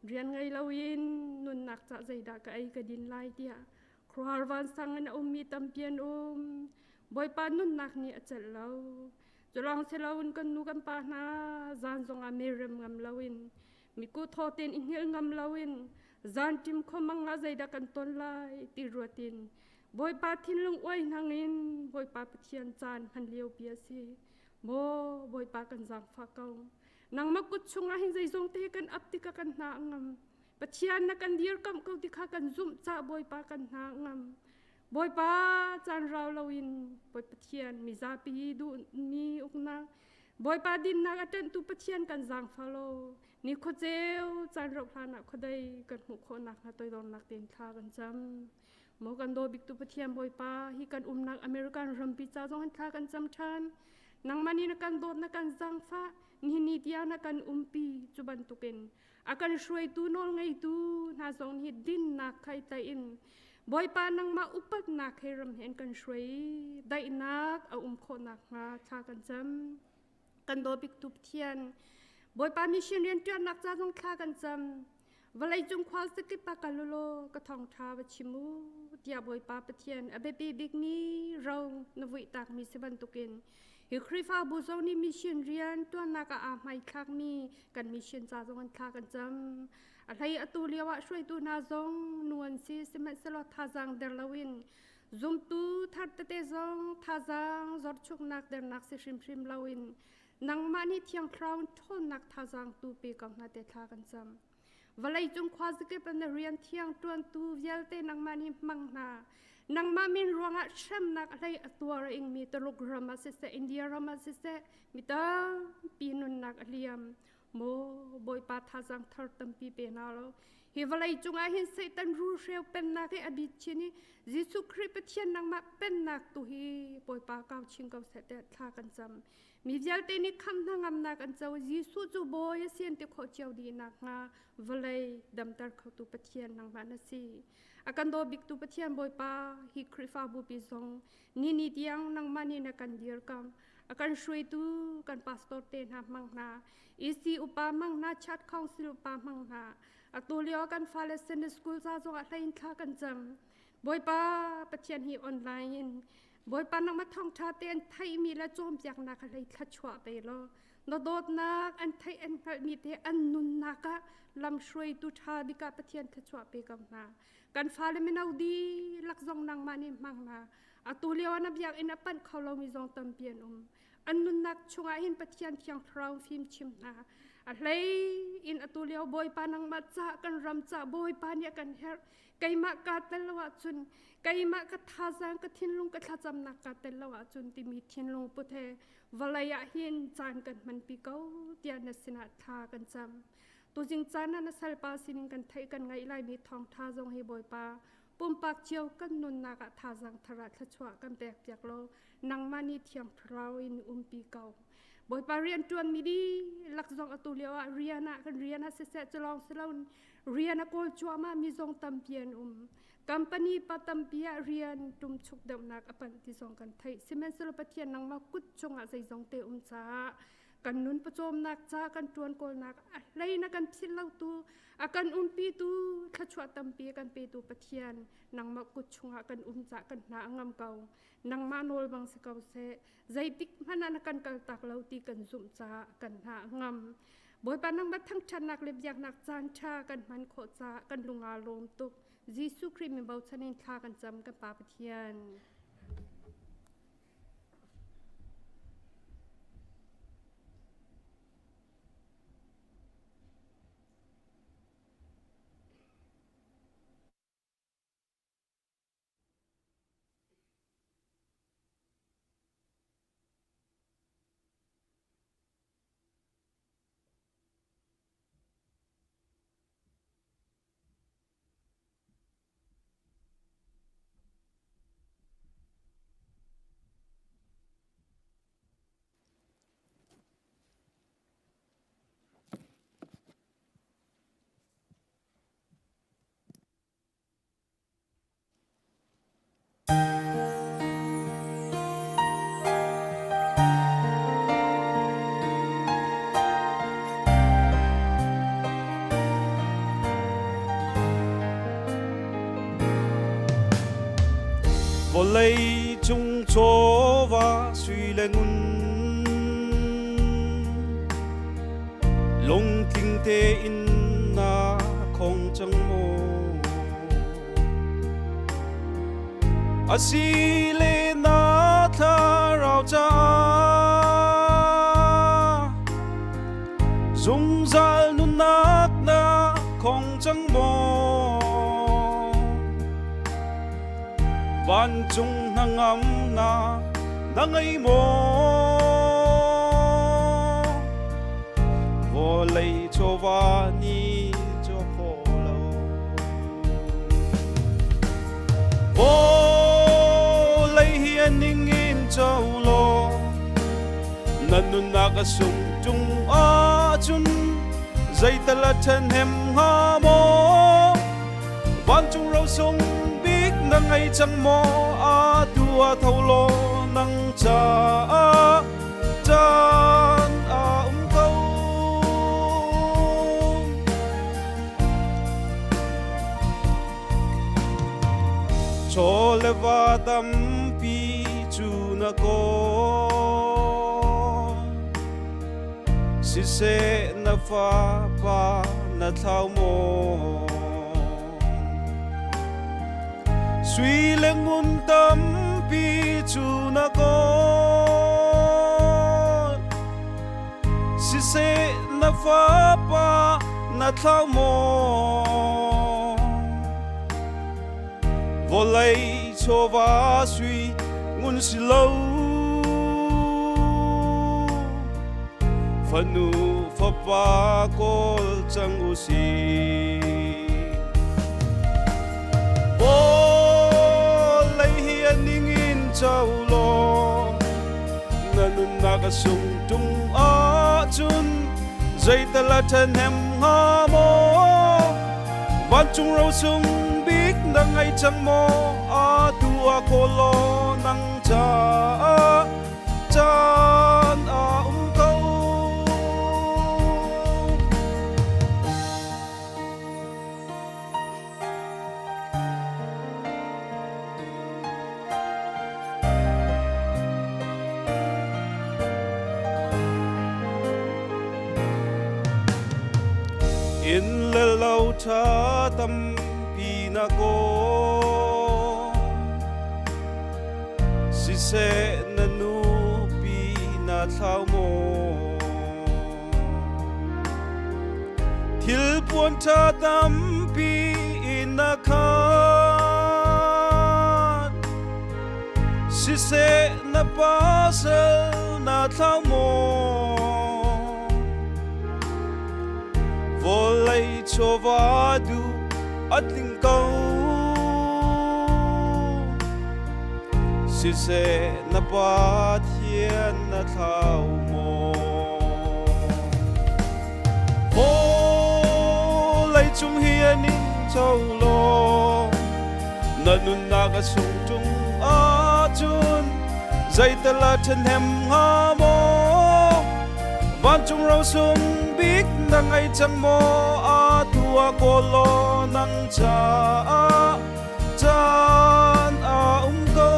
rian ngei loin nunnak cah zeidah ka ei ka din lai tiah khuaruahhar vansang in a ummi tampi an um. Bawipa, nunnak nih a celh lo. Cu lawng si loin kan nu kan pa hna zan zongah merem ngam loin, miku thaw tein i hngilh ngam loin, zanṭim khuamang ah zeidah kan ton lai ti ruat in Bawipa thinlung uai hnang in Bawipa Pathian caan hman liopi a si. Maw Bawipa, kan zaangfah ko. Nangmah kut chungah hin zeizong te kan ap tikah kan hna a ngam. Pathian, na kan dirkamh ko ti kha kan zumh cah Bawipa, kan hna a ngam. Bawipa, caan rau loin Bawi Pathian, mizapi duhmi uknak Bawipa dinnak a ṭanhtu Pathian kan zaangfah law ni khuaceu caan rauh hlan ah khuadei kan hmuh khawh nakhnga toidornak tein thla kan cam. Maw kan daw biktu Pathian Bawipa, hi kan umnak American rampi ca zong in thla kan cam ṭhan. Nangmah nih na kan dawt na kan zaangfah, nihin ni tiang na kan umpi cu bantukin a kan hruaitu nawlngeitu hna zong nih dinnak kha i tlaih in Bawipa nangmah upatnak he ram he an kan hruai i daihnak a um khawh nakhnga thla kan cam. Kan daw biktu Pathian, Bawipa mission rianṭuannak ca zong thla kan cam. Vawleicung khual sakip ah kal u law ka thawngṭha va chim u tiah Bawipa Pathian a biapi bikmi ro na vuihtakmi si bantukin hi Khrihfabu zong nih mission rian ṭuannak ah aa hmaithlakmi kan mission ca zong an thla kan cam. A hlei atu lio ah hruaitu hna zong nu an si sihmanhsehlaw thazaang der loin zumtu thar tete zong thazaang zorchuknak dernak si hrimhrim loin nangmah nih Thiang Thlarau ṭhawnnak thazaang tu pe ko hna te thla kan cam. Vawleicung khuazakip in na rian thiang ṭuantu vialte nangmah nih hmang hna. Nangmah min ruangah hremnak a hlei a tuar a ingmi Tuluk ram ah siseh, India ram ah siseh, mi tampi nunnak a liam. Maw Bawipa thazaang thar tampi pe hna law hi vawlei cungah hin Satan rulhreu pennak hi a bit chin i Jesuh Khrih Pathian nangmah pennak tu hi Bawipa kau chin ko seh tiah thla kan cam. Mi vialte nih khamh hnangamnak an co. Jesuh cu Bawi a si an ti khawh cio dih nakhnga vawlei damter khotu Pathian nangmah na si. A kan daw biktu Pathian Bawipa hi Khrihfabu pi zong ni ni tiang nangmah nih na kan dirkamh. A kan hruaitu kan pastor te hna hmang hna, EC upa hmang hna, Church Council upa hmang hna. Atu lio kan fale Sunday School ca zong ah hlein thla kan cam. Bawipa Pathian hi online in Bawipa nangmah thawngṭha te an theihmi le cawnpiaknak kha hlei thluachuah pe law na dawtnak an theih an hngalhmi te an nunnak ah lamhruaitu ṭha bik ah Pathian thluachuah pe ko hna. Kan fale mino dihlak zong nangmah nih hmang hna. Atu lio ah na biakinn a panh kho lomi zong tampi an um. An nunnak chungah hin Pathian Thiang Thlarau fim chim hna. A hlei in atu lio Bawipa nangmah ca kan ram ca Bawipa nih a kan herh. Keimah kaa tel lo ahcun keimah ka thazaang ka thinlung ka thlacamnak kaa tel lo ahcun timi thinlung put he vawlei ah hin caan kan hmanpi ko tiah na sinah thla kan cam. Tuzing caan ah na salpa sinin kan theih kan ngaih laimi thawngtha zong hi Bawipa pumpak cio kan nunnak ah thazaang thar ah thluachuah kan pek piak law nangmah nih thiang thlarau in umpi ko. Bawipa rian ṭuanmi dihlak zong atu lio ah rian ah kan rian ah siseh culawng siloin rian a kawl cuahmah mi zong tampi an um. Company pa tampi ah rian ṭumchuk deuhnak a panh ti zong kan theih. Sihmanhsehlaw Pathian nangmah kut cungah zeizong te um caah kan nun pawcawmnak ca kan ṭuan kawlnak a hlei na kan philh lotu a kan umpitu thluachuah tampi a kan petu Pathian nangmah kut chungah kan um cah kan hna a ngam ko. Nangmah nawl bang si ko seh. Zeitik hmanh ah na kan kaltak lo ti kan zumh caah kan hna a ngam. Bawipa nangmah thangṭhatnak le biaknak caan ṭha kan hman khawh caah kan lung aa lawm tuk. Jesuh Khrih min bochan in thla kan cam kan Pa Pathian. Vawlei cung chawva sui le ngun lungtling tein na khong cang maw? Asile na thlarau caah zungzal nunnak na khong cang maw? Vancung hnangamnak na ngei maw? Na nunnak a sung tung ahcun zeital a ṭhahnem hnga maw? Vancung rosung bik na ngei cang maw? Atu ah tho law nang caah caan a um ko. Chaw le va tampi cu na kawl. Siseh na fapa na thlau maw? Sui le ngun tampi cu na kawl. Siseh na fapa na thlau maw? Vawlei chawva sui ngun si lo. Fanu fapa kawl cang u sih. Vawlei hi a ningin co law na nunnak a sung tung ahcun zeital a ṭhahnem hnga maw? Vancung rosung bik na ngei cang maw? Atu ah kawl law nang caah caan a um ko. Inn le lo ṭha tampi na kawl. Siseh na nupi na thlau maw? Thilpuan ṭha tampi in na khat. Siseh na pasal na thlau maw? Vawlei chawva duh a tling ko. Siseh na Pathian na thlau maw? Vawlei cung hi an in co law na nunnak a sung ṭung ahcun zeital a ṭhahnem hnga maw? Vancung rosung bik na ngei cang maw? Atu ah kawl law nang caah caan a um ko.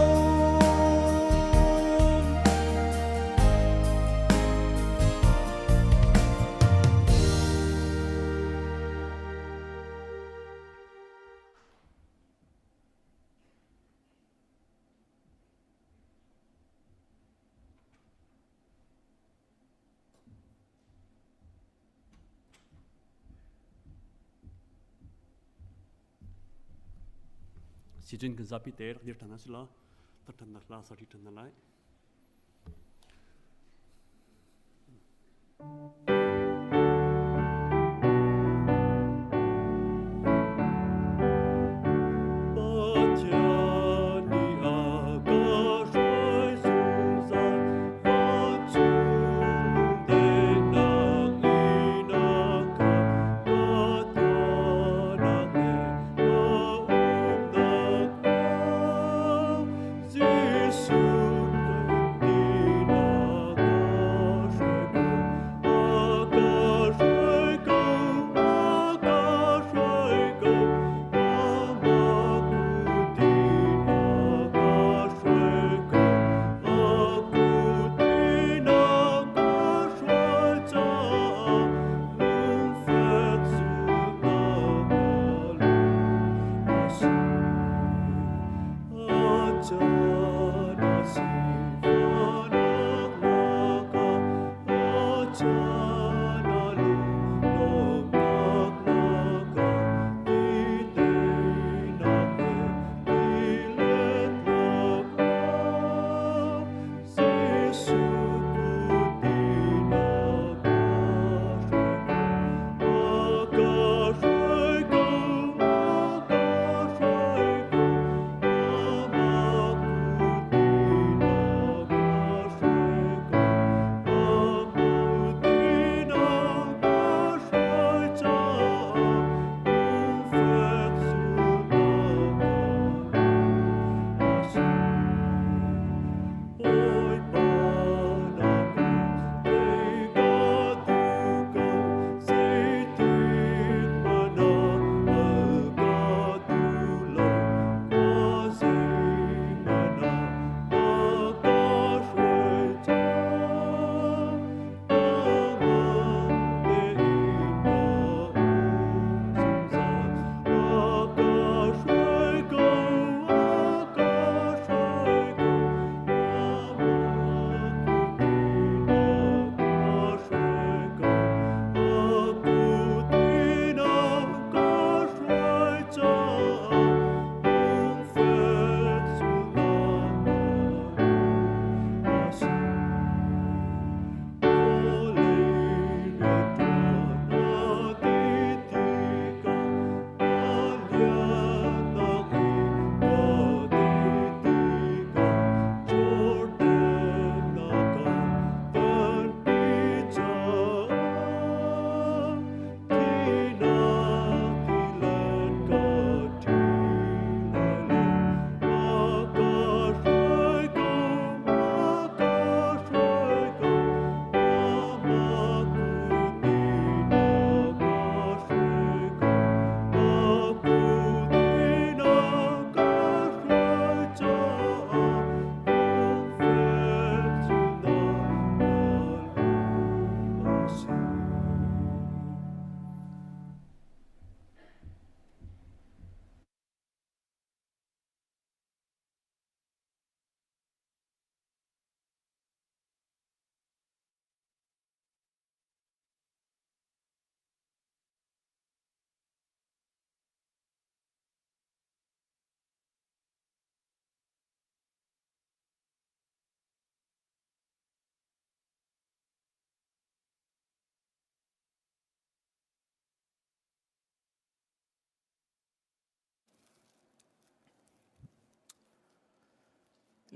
Sijin kan zapi te rak dir than si la tar than nak la sari than na lai.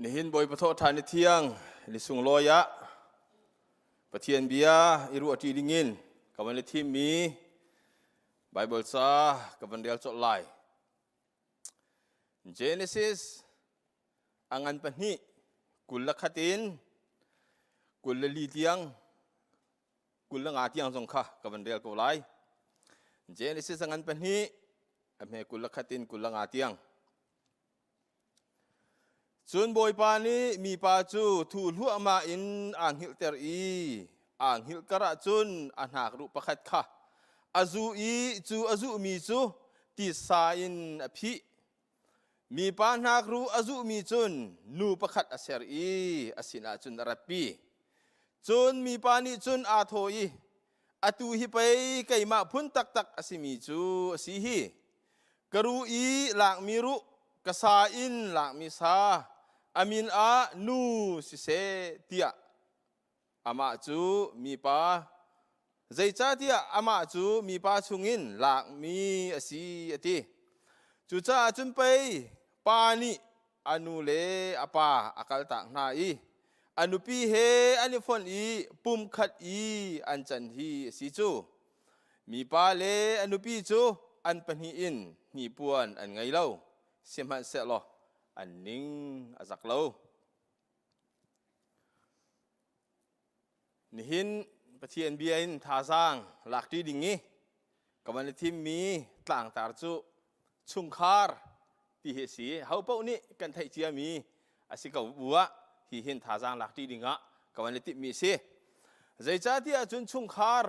Nihin Bawipa thawhṭhan ni thiang ni sunglawi ah Pathian bia i ruahṭi dingin ka van i thimmi Baibal ca ka van rel colh lai. Genesis a ngan pahnih 21 in 24 tiang 25 tiang zong kha ka van rel ko lai. Genesis a ngan pahnih a hme 21 in 25 tiang. Cun Bawipa nih mipa cu thu hluahmah in aa hngilhter i aa hngilh karah cun a hnakruh pakhat kha a zuh i cu a zuhmi cu titsa in a phih. Mipa hnakruh a zuhmi cun nu pakhat a ser i a sinah cun a ratpi. Cun mipa nih cun aa thawh i, Atu hi pei keimah phun taktak a simi cu a si hi. Ka ruh i lakmi ruh, ka sa in lakmi sa, a min ah nu siseh tiah amah cu mipa zeicahtiah amah cu mipa chungin lakmi a si a ti. Cucaah cun pei pa nih a nu le a pa a kaltak hna i a nupi he an i fonh i pumkhat i an can hi a si cu. Mipa le a nupi cu an pahnih in hnipuan an ngei lo, sihmanhsehlaw an ning a zak lo. Nihin Pathian bia in thazaang lakṭi ding i ka van i thimmi tlangtar cu chungkhar ti hi a si. Ho paoh nih kan theih ciami a si ko bu ah hi hin thazaang lakṭi ding ah ka van i timhmi a si. Zeicahtiah cun chungkhar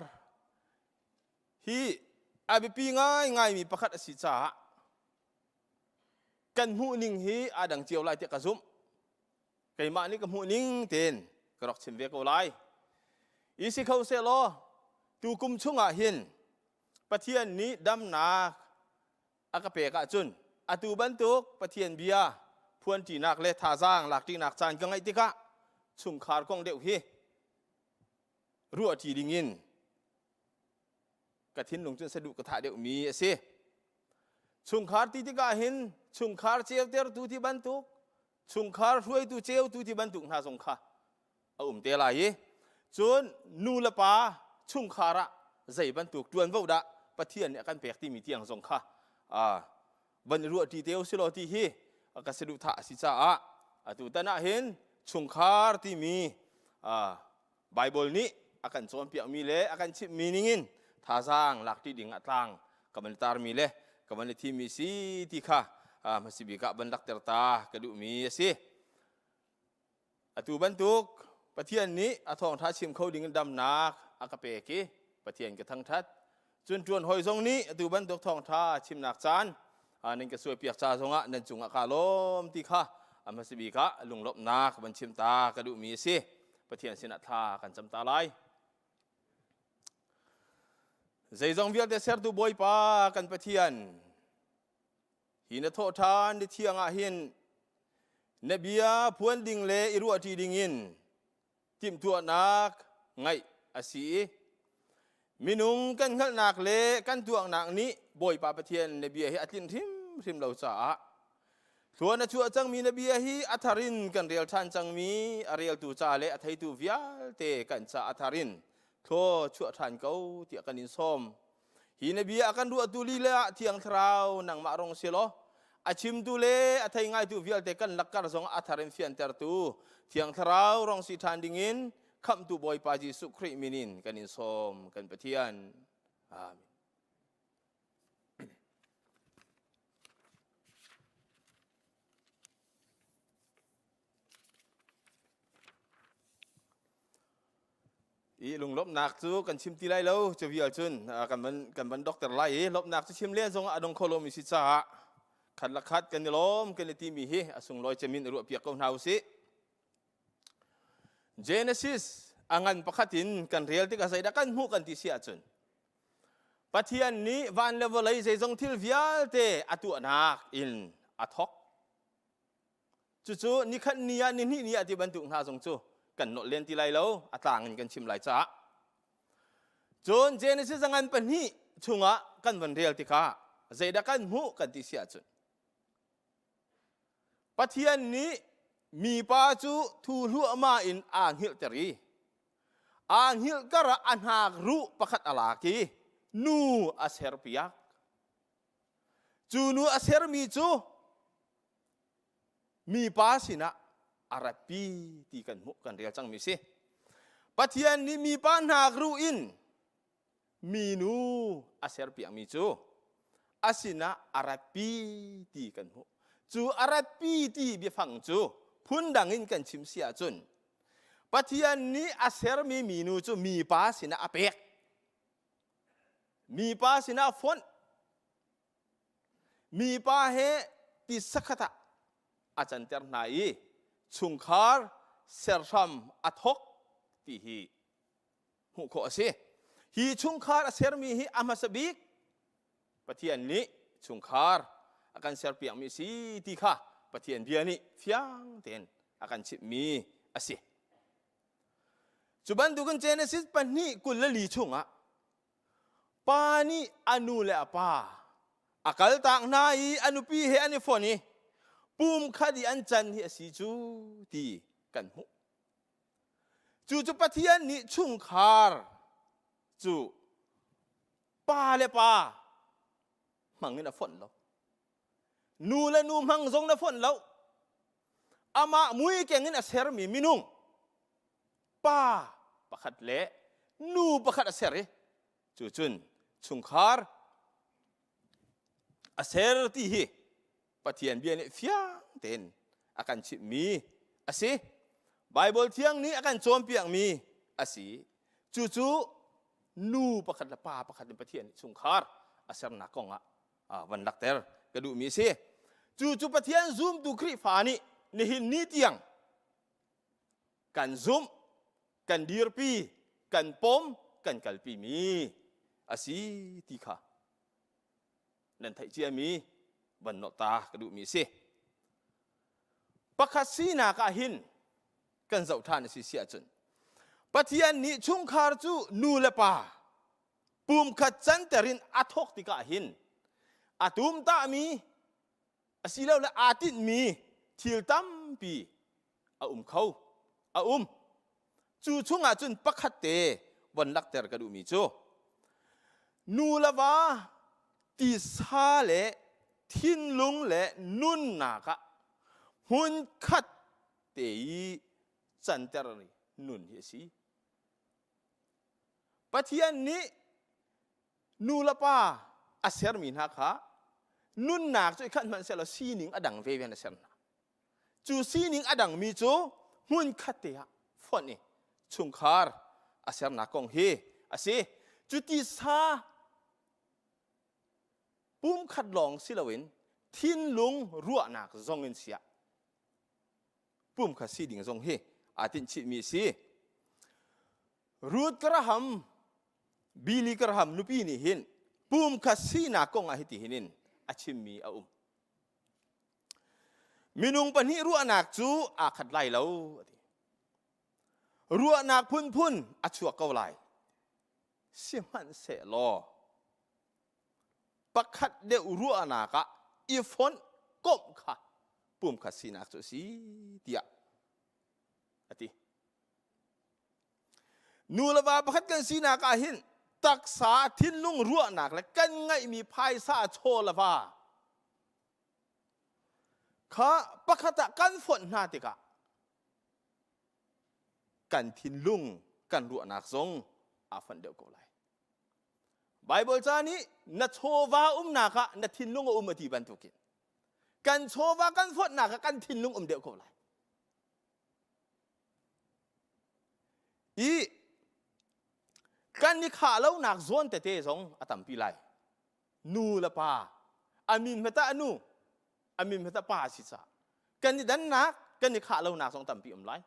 hi a biapi ngaingaimi pakhat a si caah kan hmuhning hi aa dang cio lai tiah ka zumh. Keimah nih ka hmuh ning tein ka rak chim ve ko lai. I si kho sehlaw tukum chungah hin Pathian nih damnak a ka pek ahcun atu bantuk Pathian bia phuanṭinak le thazaang lakṭinak caan ka ngeih tikah chungkhar kong deuh hi ruahṭi dingin ka thinlung cun saduh ka thah deuhmi a si. Chungkhar ti tikah hin chungkhar ceutertu ti bantuk chungkhar hruaitu ceutu ti bantuk hna zong kha a um te lai i cun nu le pa chungkhar ah zei bantuk ṭuanvo dah Pathian nih a kan pek timi tiang zong kha van i ruahṭi te usilaw ti hi ka saduhthah a si caah atu tan ah hin chungkhar timi Baibal nih a kan cawnpiakmi le a kan chimhmi ningin thazaang lakṭi ding ah tlang ka van tarmi le ka van i thimmi si ti kha hmasi bik ah van lakter ta ka duhmi a si. Atu bantuk Pathian nih a thawngṭha chim kho ding in damnak a ka pek i Pathian ka thangṭhat. Cun ṭuan hawi zong nih atu bantuk thawngṭha chimnak caan nan ka suaipiak ca zongah nan cungah kaa lawm ti kha a hmasa bik ah lunglawmhnak van chim ta ka duhmi a si. Pathian sinah thla kan cam ta lai. Zeizong vialte sertu Bawipa kan Pathian, hi na thawh ṭhan ni thiang ah hin na bia phuan ding le i ruahṭi dingin timhtuahnak ngeih a si i minung kan hngalhnak le kan tuaknak nih Bawipa Pathian na bia hi a tlinh hrimhrim lo caah thluan a chuah cangmi na bia hi a thar in kan rel ṭhan cangmi a reltu ca le a theitu vialte kan ca a thar in thlaw chuah ṭhan ko tiah kan in sawm. Hi na bia a kan ruahtu lila ah Thiang Thlarau nangmah rong si law a chimtu le a thei ngaitu vialte kan lakkar zong a thar in fiantertu Thiang Thlarau rong si ṭhan dingin khamhtu Bawipa Jesuh Khrih min in kan in sawm kan Pathian. Amen. I lunglawmhnak cu kan chim ti lai lo cu vial cun kan van kan van dokter lai i lawmhnak cu chim len zong ah a dong kho lomi si caah khat la khat kan i lawm kan i timi hi a sunglawi cemin i ruahpiak ko hna usih. Genesis a ngan pakhat in kan rel tikah zeidah kan hmuh kan ti si ahcun Pathian nih van le vawlei zeizong thil vialte a tuahnak in a thawk. Cucu nikhat ni ah nihnih ni ah ti bantuk hna zong cu kan nolh len ti lai lo, a tlang in kan chim lai caah. Cun Genesis a ngan pahnih chungah kan van rel tikah zeidah kan hmuh kan ti si ahcun Pathian nih Mipa cu thu hluahmah in aa hngilhter i aa hngilh kar ah a hnak ruh pakhat a lak i nu a serpiak. Cu nu a sermi cu mipa sinah a ratpi ti kan hmuh kan rel cangmi si. Pathian nih mipa hnak ruh in minu a serpiakmi cu a sinah a ratpi ti kan hmuh. Cu a ratpi ti biafang cu phundang in kan chim si ahcun Pathian nih a sermi minu cu mipa sinah a pek. Mipa sinah a fonh. Mipa he tisa khat ah a canter hna i chungkhar serhram a thok ti hi hmuh khawh a si. Hi chungkhar a sermi hi a hmasa bik Pathian nih chungkhar a kan serpiakmi a si ti kha Pathian bia nih fiang tein a kan chimhmi a si. Cu bantukin Genesis 2:24 chungah pa nih a nu le a pa a kaltak hna i a nupi he an i fon i pum khat i an can hi a si cu ti kan hmuh. Cucu Pathian nih chungkhar cu pa le pa hmang in a fonh lo. Nu le nu hmang zong na fonh lo. Amah mui keng in a sermi minung pa pakhat le nu pakhat a ser i cu cun chungkhar a ser ti hi Pathian bia nih fiang tein a kan chimhmi a si. Baibal thiang nih a kan cawnpiakmi a si. Cucu nu pakhat le pa pakhat in Pathian nih chungkhar a sernak kong ah van lakter ka duhmi a si. Cucu Pathian zumtu Khrihfa nih nihin ni tiang kan zumh, kan dirpi, kan pom, kan kalpimi a si ti kha nan theih ciami van nolh ta ka duhmi a si. Pakhat sinak ah hin kan zoh ṭhan a si si ahcun Pathian nih chungkhar cu nu le pa pumkhat canter in a thawk tikah hin a tumtahmi asilole aa tinhmi thil tampi a um kho a um cu chungah cun pakhat te von lakter ka duhmi cu nu le va tisa le thinlung le nunnak ah hmunkhat te i canter nun hi a si Pathian nih nu le pa a sermi hna kha nunnak cu i khat hmanh sehlaw sining a dang ve ve a ser hna Cu sining a dangmi cu hmunkhat te ah fonh i chungkhar a sernak kong hi a si. Cu tisa pumkhat lawng si loin thinlung ruahnak zong in siah pumkhat si ding zong hi aa tinhchihmi a si. Ruth Graham, Billy Graham nupi nih hin pumkhat sinak kong ah hiti hin in a chimmi a um. Minung pahnih ruahnak cu aa khat lai lo a ti. Ruahnak phunphun a chuak ko lai. Sihmanhsehlaw pakhat deuh ruahnak ah i fonh komh kha pumkhat sinak cu a si tiah a ti. Nu le va pakhat kan sinak ah hin taksa thinlung ruahnak le kan ngeihmi phaisa chaw le va kha pakhat ah kan fonh hna tikah kan thinlung kan ruahnak zong aa fonh deuh ko lai. Baibal ca nih na chawva umnak ah na thinlung a um a ti bantukin kan chawva kan fonhnak ah kan thinlung um deuh ko lai. I kan i khah lonak zawn tete zong a tampi lai. Nu le pa a min hmata a nu a min hmata pa si ca kan i dannak kan i khah lonak zong tampi um lai.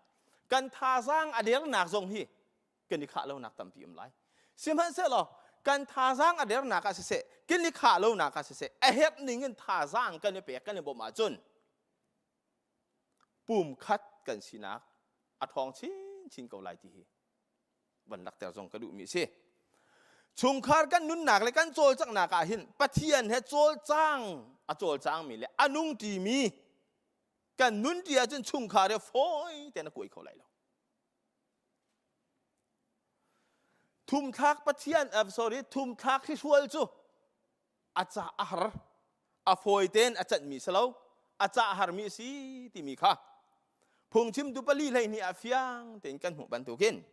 Kan thazaang a dernak zong hi kan i khah lonak tampi um lai. Sihmanhsehlaw kan thazaang a dernak ah siseh kan i khah lonak ah siseh a herh ning in thazaang kan i pek kan i bawmh ahcun pumkhat kan sinak a ṭhawng chinchin ko lai ti hi van lakter zong ka duhmi a si. Chungkhar kan nunnak le kan cawlcanghnak ah hin Pathian he cawlcang a cawlcangmi le a nung ṭimi. Kan nun ti ahcun chungkhar hi fawi tein a kuai kho lai lo. Thumthlak Pathian, uh, sorry, thumthlak hrihrual cu a ca a har, a fawi tein a canhmi si lo, a ca a harmi a si timi kha phungchimtu pali 12 ah fiang tein kan hmuh bantukin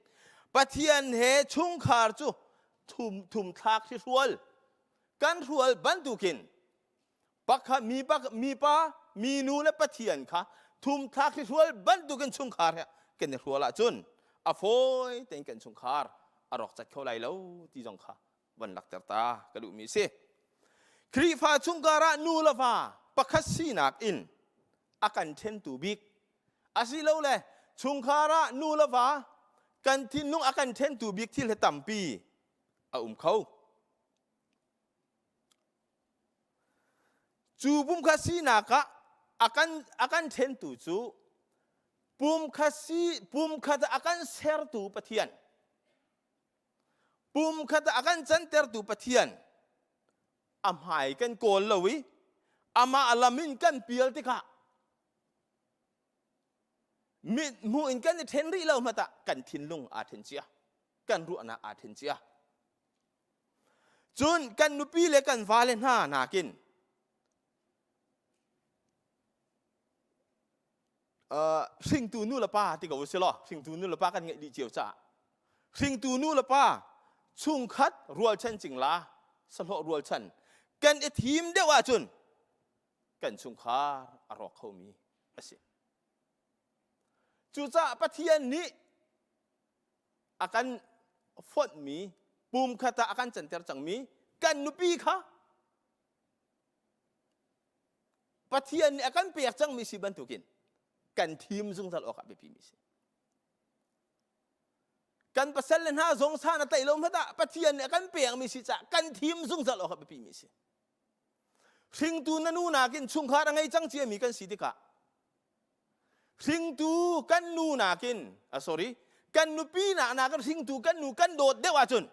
Pathian he chungkhar cu thum thumthlak hrihrual kan hrual bantukin pakhat mi pak mipa minu le Pathian kha thumthlak hrihrual bantukin chungkhar he kan i hrual ahcun a fawi tein kan chungkhar a rawk cat kho lai lo ti zong kha van lakter ta ka duhmi si. Khrihfa chungkhar ah nu le va pakhat sinak in a kan ṭhentu bik asilole chungkhar ah nu le va kan thinlung a kan ṭhentu bik thil hi tampi a um kho. Cu pumkhat sinak ah a kan a kan ṭhentu cu pumkhat si pumkhat a kan sertu Pathian pumkhat a kan cantertu Pathian a hmai kan kawl lo i amah lam in kan pial tikah mit hmuh in kan i ṭhen rih lo hmanh ah kan thinlung aa ṭhen cia kan ruahnak aa ṭhen cia. Cun kan nupi le kan vale hna nakin uh, hringtu nu le pa ti ko si law hringtu nu le pa kan ngeih dih cio caah hringtu nu le pa chungkhat rualchan cingla sahlawh rualchan kan i thim deuh ahcun kan chungkhar a rawk khomi a si. Cucaah Pathian nih a kan fonhmi pumkhat ah a kan canter cangmi kan nupi kha Pathian nih a kan pek cangmi si bantukin kan thim zungzal awk ah biapimi si. Kan pasal le hna zong san a tlaih lo hmanh ah Pathian nih a kan pekmi si caah kan thim zungzal awk ah biapimi si. Hringtu na nu nakin chungkhar a ngei cang ciami kan si tikah hringtu kan nu nakin ah sorry kan nupi nak nakin hringtu kan nu kan dawt deuh ahcun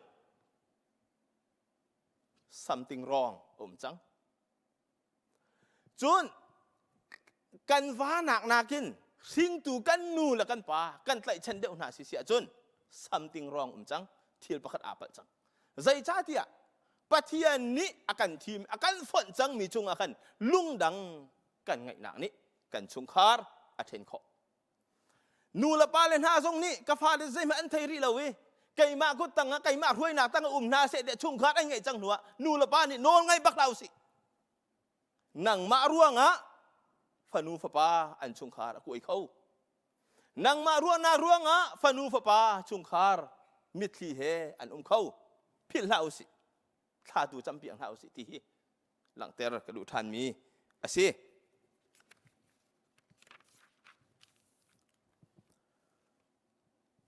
something wrong um cang. Cun kan va nak nakin hringtu kan nu le kan pa kan tlaihchan deuh hna si si ahcun something wrong um cang thil pakhat aa palh cang. Zeicahtiah Pathian nih a kan thim a kan fonh cangmi cungah khan lungdang kan ngaihnak nih kan chungkhar a ṭhen khawh. Nu le pa le hna zong nih ka fale zeihmanh an thei rih lo i keimah kut tangah keimah hruainak tangah um hna seh tiah chungkhar an ngeih cang hnuah nu le pa nih nawl ngai bak hlah usih. Nangmah ruangah fanu fapa an chungkhar a kuai kho. Nangmah ruahnak ruangah fanu fapa chungkhar mitthli he an um kho. Philh hlah usih. Thla tu campiak hlah usih ti hi langhter ka duh ṭhanmi a si.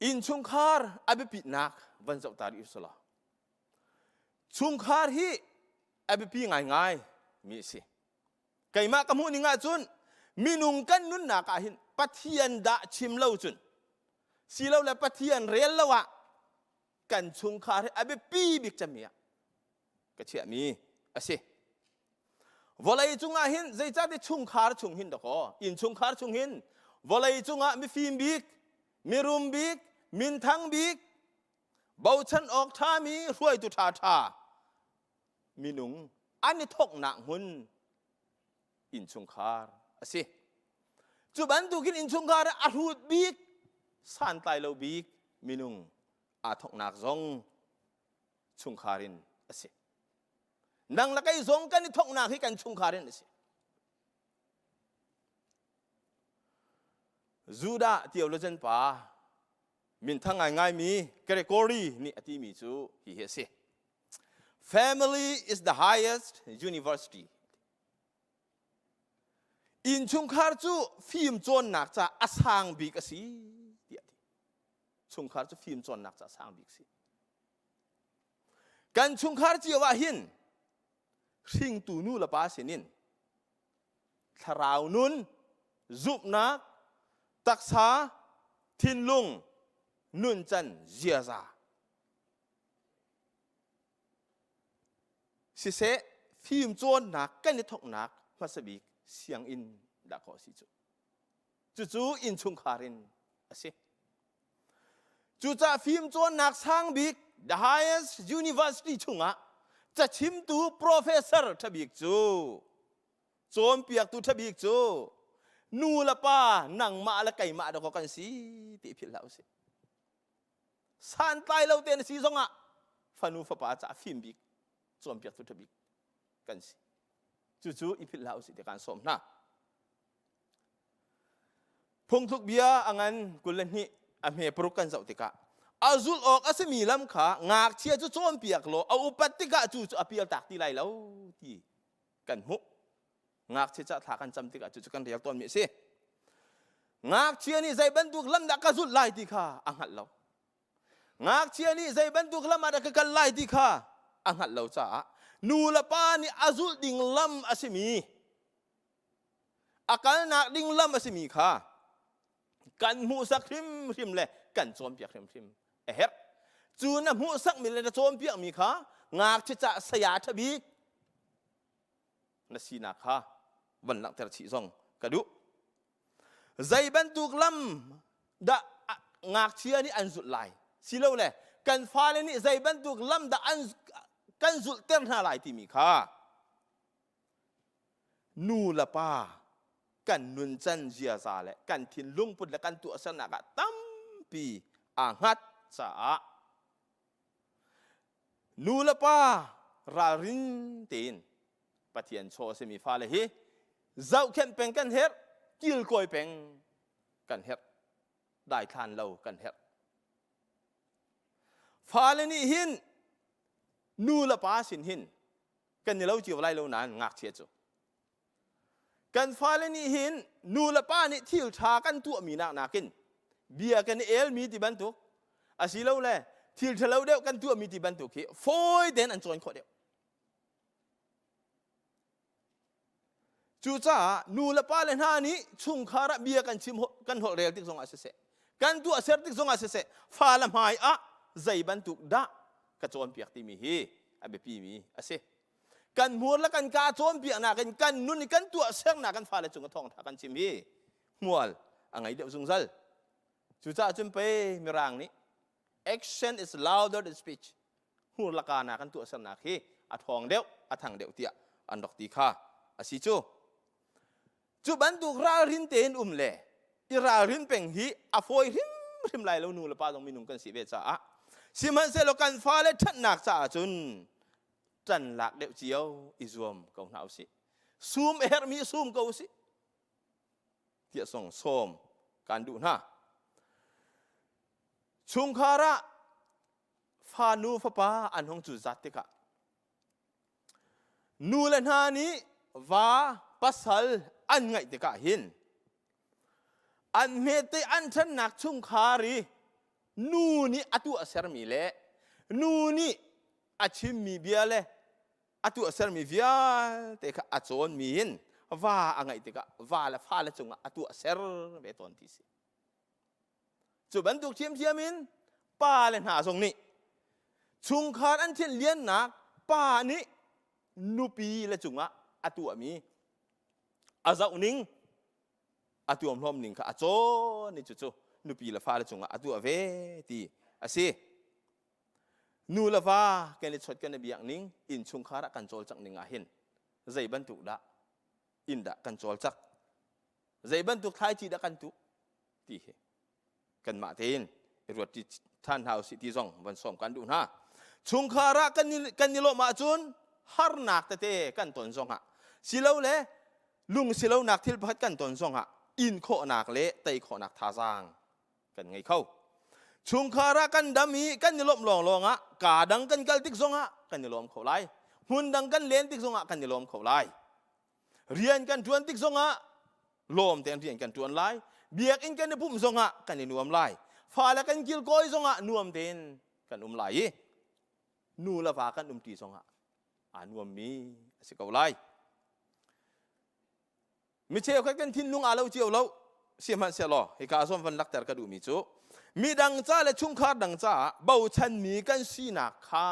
Innchungkhar a biapitnak van zoh ta rih usih law chungkhar hi a biapi ngaingai mi a si. Keimah ka hmuh ning ahcun minung kan nunnak ah hin Pathian dah chim lo cun silole Pathian rel lo ah kan chungkhar hi a biapi bik cemmi ah ka chiahmi a si. Vawlei cungah hin zeicahti chungkhar chung hin dakaw innchungkhar chung hin vawlei cungah mifim bik, mirum bik, minthang bik, bochan awk ṭhami hruaitu ṭhaṭha minung an i thawknak hmun innchungkhar a si. Cu bantukin innchungkhar ah a hrut bik, santlai lo bik minung aa thawknak zong chungkhar in a si. Nang le kei zong kan i thawknak hi kan chungkhar in a si. Judah theologian pa minthang ngaingaimi Gregory nih a timi cu hihi a si. Family is the highest university. Innchungkhar cu fim cawnnak ca a sang bik a si tiah a ti. Chungkhar cu fim cawnnak ca a sang bik a si. Kan chungkhar cio ah hin hringtu nu le pa sinin thlarau nun, zumhnak, taksa, thinlung, nuncan, ziaza siseh fim cawnnak kan i thawknak hmasa bik sianginn dah kaw si cu. Cucu innchungkhar in a si. Cucaah fimcawnnak sang bik the highest university chungah cachimtu professor ṭhabik cu cawnpiaktu ṭhabik cu nu le pa nangmah le keimah dakaw kan si ti philh hlah usih. Santlai lo te na si zongah fanu fapa caah fim bik cawnpiaktu ṭhabik kan si. Cucu i philh hlah usih ti kan sawm hna. Phungthluk bia a ngan 22 a hme paruk kan zoh tikah a zulh awk a simi lam kha ngakchia cu cawnpiak law a upat tikah cu cu a pialtak ti lai lo ti kan hmuh. Ngakchia ca thla kan cam tikah cu cu kan rel tawnmi a si. Ngakchia nih zei bantuk lam dah ka zulh lai ti kha a hngalh lo. Ngakchia nih zei bantuk lam ah dah ka kal lai ti kha a hngalh lo caah nu le pa nih a zulh ding lam a simi a kalnak ding lam a simi kha kan hmuhsak hrimhrim le kan cawnpiak hrimhrim a herh. Cu na hmuhsakmi le na cawnpiakmi kha ngakchia ca saya ṭha bik na sinak kha van langhter chih zong ka duh. Zei bantuk lam dah ngakchia nih an zulh lai silole kan fale nih zei bantuk lam dah an kan zulhter hna lai timi kha nu le pa kan nuncan ziaza le kan thinlungput le kan tuahsernak ah tampi aa hngat caah nu le pa ralrin tein Pathian chaw a simi fale hi zohkhenh peng kan herh, kilkawi peng kan herh, daithlan lo kan herh. Fale nih hin nu le pa sin hin kan i lo cio lai lo nain ngakchia cu kan fale nih hin nu le pa nih thil ṭha kan tuahmi nak nakin bia kan i elmi ti bantuk asilole thil ṭhalo deuh kan tuahmi ti bantuk hi fawi tein an cawn khawh deuh. Cucaah nu le pa le hna nih chungkhar ah bia kan chim kan holh rel tik zongah siseh, kan tuahser tik zongah siseh, fale hmai ah zei bantuk dah ka cawnpiak timi hi a biapimi a si. Kan hmur le kan kaa cawnpiaknak in kan nun i kan tuahsernak kan fale cung a thawngtha kan chim hi hmual a ngei deuh zungzal. Cucaah cun pei Mirang nih action is louder than speech hmur laka na kan tuahsernak hi a ṭhawng deuh a thang deuh tiah an rak ti kha a si cu cu bantuk ralrin tein um le i ralrin peng hi a fawi hrimhrim lai lo nu le pa zong minung kan si ve caah sihmanhsehlaw kan fale ṭhatnak caah cun ṭan lak deuh cio i zuam ko hna usih sum a herhmi sum ko usih tiah song sawm kan duh hna chungkhar ah fanu fapa an hung cu zat tikah nu le hna nih va pasal an ngaih tikah hin an hmete an ṭhannak chungkhar i nu nih a tuah sermi le nu nih a chimmi bia le a tuah sermi vialte kha a cawnmi in va a ngaih tikah va le fale cungah a tuah ser ve tawn ti si. Cu bantuk ṭhiamṭhiam in pa le hna zong nih chungkhar an thil liannak pa nih nupi le cungah a tuahmi a zohning a tuamhlawm ning kha a cawn i cucu nupi le fale cungah a tuah ve ti a si. Nu le va kan i chawt kan i biak ning innchungkhar ah kan cawlcangh ning ah hin zei bantuk dah inn dah kan cawlcak zei bantuk thlaici dah kan tuh ti hi kanmah tein i ruat ti ṭhan hna usih ti zong van sawm kan duh hna. Chungkhar ah kan i, kan i lawmh ahcun harnak tete kan ton zongah silole lung silonak thil pakhat kan ton zongah in khawhnak le tei khawhnak thazaang kan ngei kho. Chungkhar ah kan dam i kan i lawmh lawnglawng ah kaa dang kan kal tik zongah kan i lawm kho lai. Hmun dang kan len tik zongah kan i lawm kho lai. Rian kan ṭuan tik zongah lawm tein rian kan ṭuan lai. Biakinn kan i pumh zongah kan i nuam lai. Fale kan kilkawi zongah nuam tein kan um lai i nu le va kan umṭi zongah aa nuammi a si ko lai. Mi cheukhat kan thinlung aa lo cio lo. Sihmanhsehlaw hika zawn van lakter ka duhmi cu midang ca le chungkhar dang caah bochanmi kan sinak kha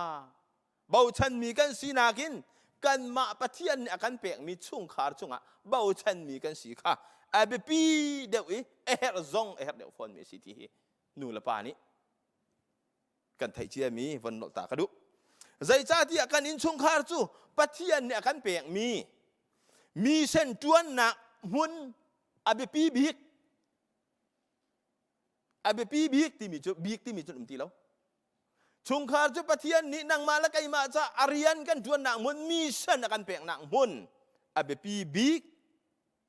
bochanmi kan sinak in kanmah Pathian nih a kan pekmi chungkhar cungah bochanmi kan si kha a biapi deuh i a herh zong a herh deuh fawnmi a si ti hi nu le pa nih kan theih ciami von nolh ta ka duh. Zeicahtiah kan innchungkhar cu Pathian nih a kan pekmi mission ṭuannak hmun a biapi bik a biapi bik timi cu bik timi cu um ti lo. Chungkhar cu Pathian nih nangmah le keimah ca a rian kan ṭuannak hmun mission a kan peknak hmun a biapi bik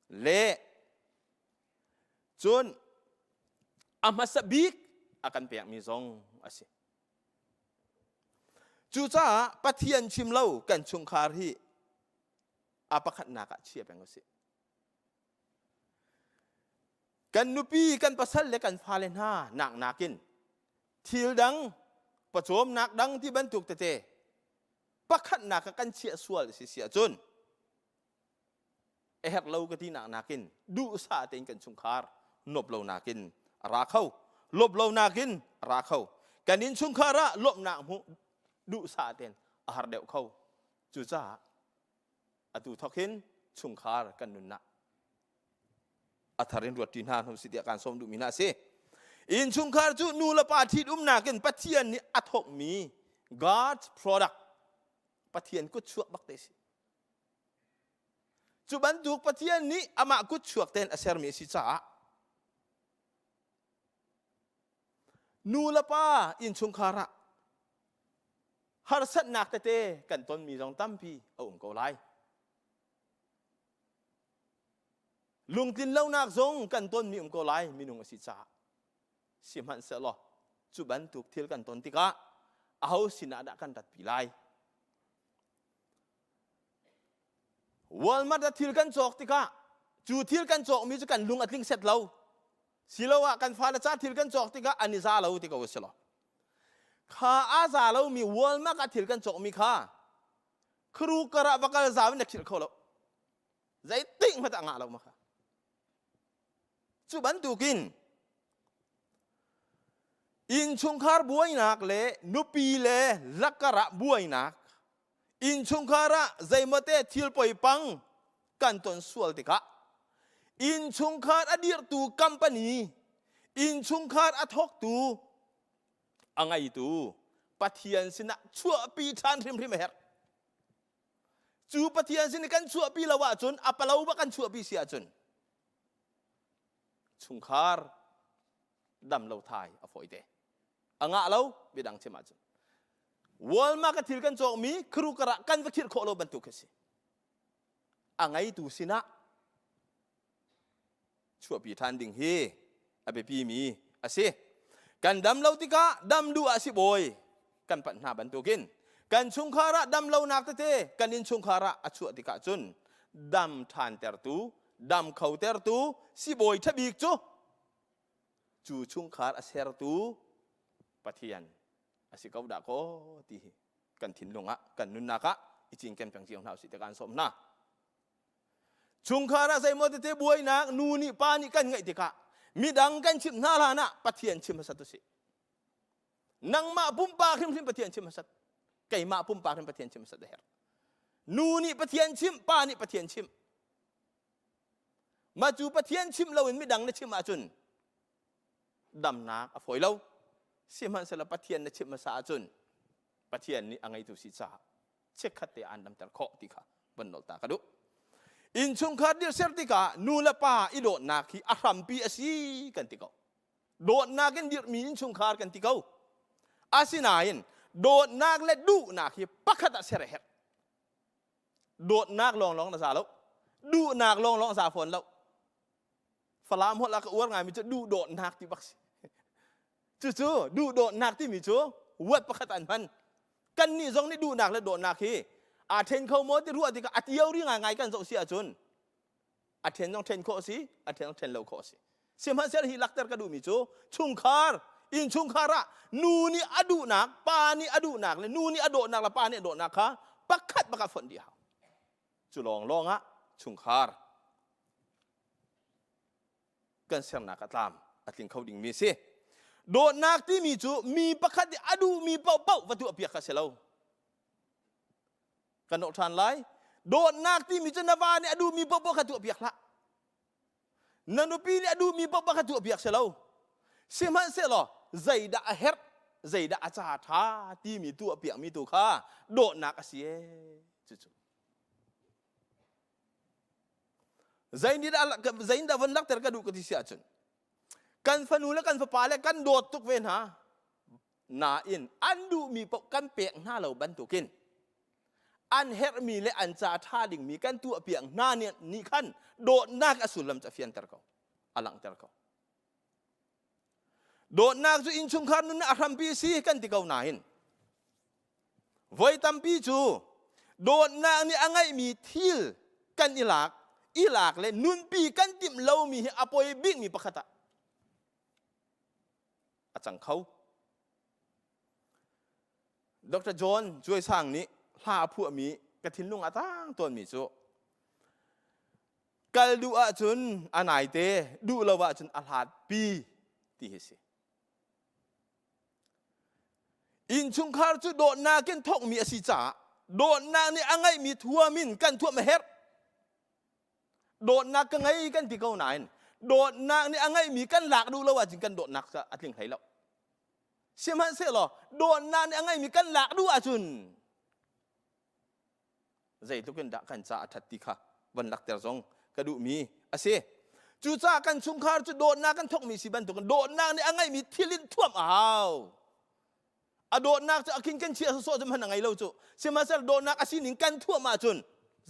le Cun a hmasa bik a kan pekmi zong a si. Cucaah Pathian chim lo kan chungkhar hi a pakhatnak ah chia peng usih. Kan nupi, kan pasal le kan fale hna nak nakin thil dang, pawcawmnak dang ti bantuk tete pakhatnak ah kan chiah sual si si ahcun a herh lo ka ti nak nakin duhsah tein kan chungkhar nuap lo nakin a ra kho lawp lo nakin a ra kho kan innchungkhar ah lawmhnak hmuh duhsah tein a har deuh kho cucaah atu thok hin chungkhar kan nunnak a thar in ruat ṭi hna hnu si tiah kaan sawm duhmi hna a si innchungkhar cu nu le pa ṭhit umnak in Pathian nih a thawkmi God's product Pathian kutchuak bak te si Cu bantuk Pathian nih amah kutchuak tein a sermi a si caah nu le pa innchungkhar ah harsatnak tete kan tonmi zong tampi a um ko lai. Lungtlin lonak zong kan tonmi um ko lai minung a si caah. Sihmanhsehlaw cu bantuk thil kan ton tikah aho sinah dah kan ratpi lai? Walmart ah thil kan cawk tikah cu thil kan cawkmi cu kan lung a tling set lo. Siloah kan fale ca thil kan cawk tikah an i za lo ti ko a si lo. Kha aa za lomi Walmart ah thil kan cawkmi kha khru kar ah va kal zau in na khilh kho lo. Zeitik hmanh a ngah lo ma kha. Cu bantukin innchungkhar buainak le nupi le lakar ah buainak innchungkhar ah zeimawte thil poipang kan ton sual tikah innchungkhar a dirhtu company innchungkhar a thawktu a ngeitu Pathian sinah chuahpi ṭhan hrimhrim a herh. Cu Pathian sin i kan chuahpi lo ahcun a palo bak kan chuahpi si ahcun chungkhar dam lo thai a fawi te. A ngah lo biadang chim ahcun. Walmart a thil kan cawkmi khrukar ah kan va khirh khawh lo bantuk khi si. A ngeitu sinah chuahpi ṭhan ding hi a biapimi a si. Kan dam lo tikah dam duh ah sibawi kan panh hna bantukin kan chungkhar ah dam lonak tete kan innchungkhar ah a chuah tikah cun dam ṭhan tertu dam kho tertu sibawi ṭha bik cu cu chungkhar a sertu Pathian a si ko dah kaw ti hi kan thinlung ah kan nunnak ah i cinken peng cio hna usih ti kaan sawm hna. Chungkhar ah zeimaw tete buainak nu nih pa nih kan ngeih tikah midang kan chimh hna hlan ah Pathian chim hmasat usih. Nangmah pumpak hrimhrim Pathian chim hmasat. Keimah pumpak hrim Pathian chim hmasat a herh. Nu nih Pathian chimh, pa nih Pathian chimh. Mah cu Pathian chimh loin midang na chimh ahcun damnak a fawi lo. Sihmanhsehlaw Pathian na chimh hmasa ahcun Pathian nih a ngeitu si caah chikkhat te aan damter khawh ti kha von nolh ta ka duh. Innchungkhar dirhser tikah nu le pa i dawtnak hi a hrampi a si kan ti ko. Dawtnak in dirhmi innchungkhar kan ti ko. Asinain dawtnak le duhnak hi pakhat ah ser a herh. Dawtnak lawnglawng na za lo. Duhnak lawnglawng za fawn lo. Falam holh ah ka uar ngaimi cu duhdawtnak ti bak si. Cucu duhdawtnak timi cu word pakhat an hman. Kannih zong nih duhnak le dawtnak hi aa then kho maw ti ruah tikah a theory ngaingai kan zoh si ahcun a then zong then khawh a si, a then zong then lo khawh a si. Sihmanhsehlaw hi lakter ka duhmi cu chungkhar innchungkhar ah nu nih a duhnak, pa nih a duhnak le nu nih a dawtnak le pa nih a dawtnak kha pakhat bak ah fonh dih hau. Cu lawnglawng ah chungkhar kan sernak a tlam a tling kho dingmi a si. Dawtnak timi cu mi pakhat nih a duhmi paohpaoh va tuahpiak kha a si lo. Kan dawh ṭhan lai. Dawtnak timi cu na va nih a duhmi paohpaoh kha tuahpiak hlah. Na nupi nih a duhmi paoh kha tuah piak si lo. Sihmanhsehlaw zeidah a herh, zeidah a ca ṭha timi tuah piakmi tu kha dawtnak a si ee. Cucu. Zeinih dah zeiin dah von lakter ka duh ka ti si ahcun kan fanu le kan fapa le kan dawt tuk ve hna nain an duhmi paoh kan pek hna lo bantukin an herhmi le an ca ṭha dingmi kan tuahpiak hna nih khan dawtnak a sullam cu a fianter ko a langhter ko dawtnak cu innchungkhar nun a hrampi a si kan ti ko nain voi tampi cu dawtnak nih a ngeihmi thil kan i lak i lak le nunpi kan timh lomi hi a poi bikmi pakhat ah a cang kho Dr. John Cuai Sang nih hla a phuahmi ka thinlung a tang tawnmi cu kal duh ahcun a naite duh lo ahcun a hlat pi ti hi si. Innchungkhar cu dawtnak in thawkmi a si caah dawtnak nih a ngeihmi thuam in kan thuam a herh. Dawtnak ka ngei kan ti ko nain dawtnak nih a ngeihmi kan lak duh lo ahcun kan dawtnak a tling hlei lo. Sihmanhsehlaw dawtnak nih a ngeimi kan lak duh ahcun zeitluk in dah kan ca a ṭhat ti kha von lakter zong ka duhmi a si. Cucaah kan chungkhar cu dawtnak kan thawkmi si bantukin dawtnak nih a ngeihmi thil in thuam a hau. A dawtnak cu a khin kan chia sawsawh cu hmanh a ngei lo cu. Sihmanhsehlaw dawtnak a sining kan thuam ahcun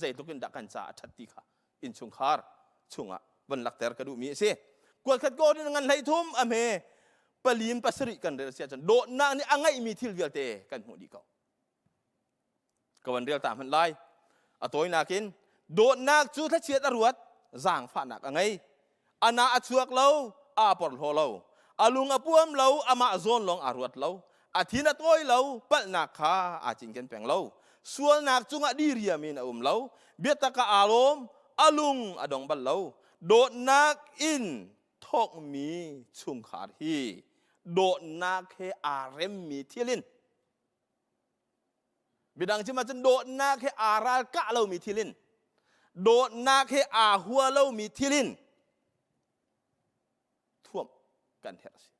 zeitluk in dah kan ca a ṭhat ti kha innchungkhar chungah von lakter ka duhmi a si. Kualkhat ko in ngan hlei thum a hme palin pasarih kan rel si ahcun dawtnak nih a ngeihmi thil vialte kan hmuh dih ko. Ka van rel ta hmanh lai. A tawinak in dawtnak cu thlachiat a ruat, zaangfahnak a ngei. Ana a chuak lo, aa porhlaw lo. A lung a puam lo, amah zawn lawng aa ruat lo. A thin a tawi lo, palhnak kha aa cinken peng lo. Sualnak cungah diriam in a um lo. Biatak ah aa lawm, a lung a dong bal lo. Dawtnak in thawkmi chungkhar hi dawtnak he aa remmi thil in Midang chim ahcun dawtnak he aa ralkah lomi thil in dawtnak he aa hua lomi thil in thuamh kan herh a si.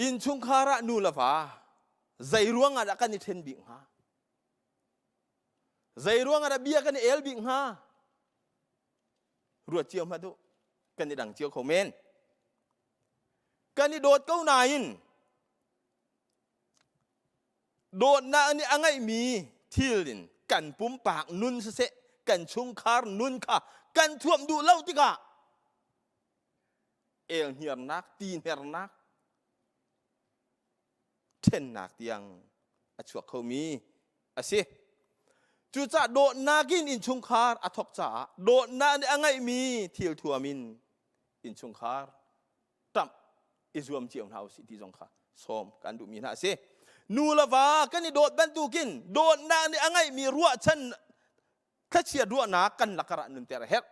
Innchungkhar ah nu le va zei ruang ah dah kan i ṭhen bik hnga? Zei ruang ah dah bia kan i el bik hnga? Ruat cio hmanh u. Kan i dang cio kho men. Kan i dawt ko nain dawtnak nih a ngeihmi thil in kan pumpak nun siseh kan chungkhar nun kha kan thuamh duh lo tikah elhniarnak tihnernak ṭhennak tiang a chuak khomi a si. Cucaah dawtnak in innchungkhar a thawk caah dawtnak nih a ngeihmi thil thuam in innchungkhar ṭamh i zuam cio hna usih ti zong kha sawm kan duhmi hna a si. Nu le va kan i dawt bantukin dawtnak nih a ngeihmi ruahchan thlachiat ruahnak kan lakar ah nunter a herh.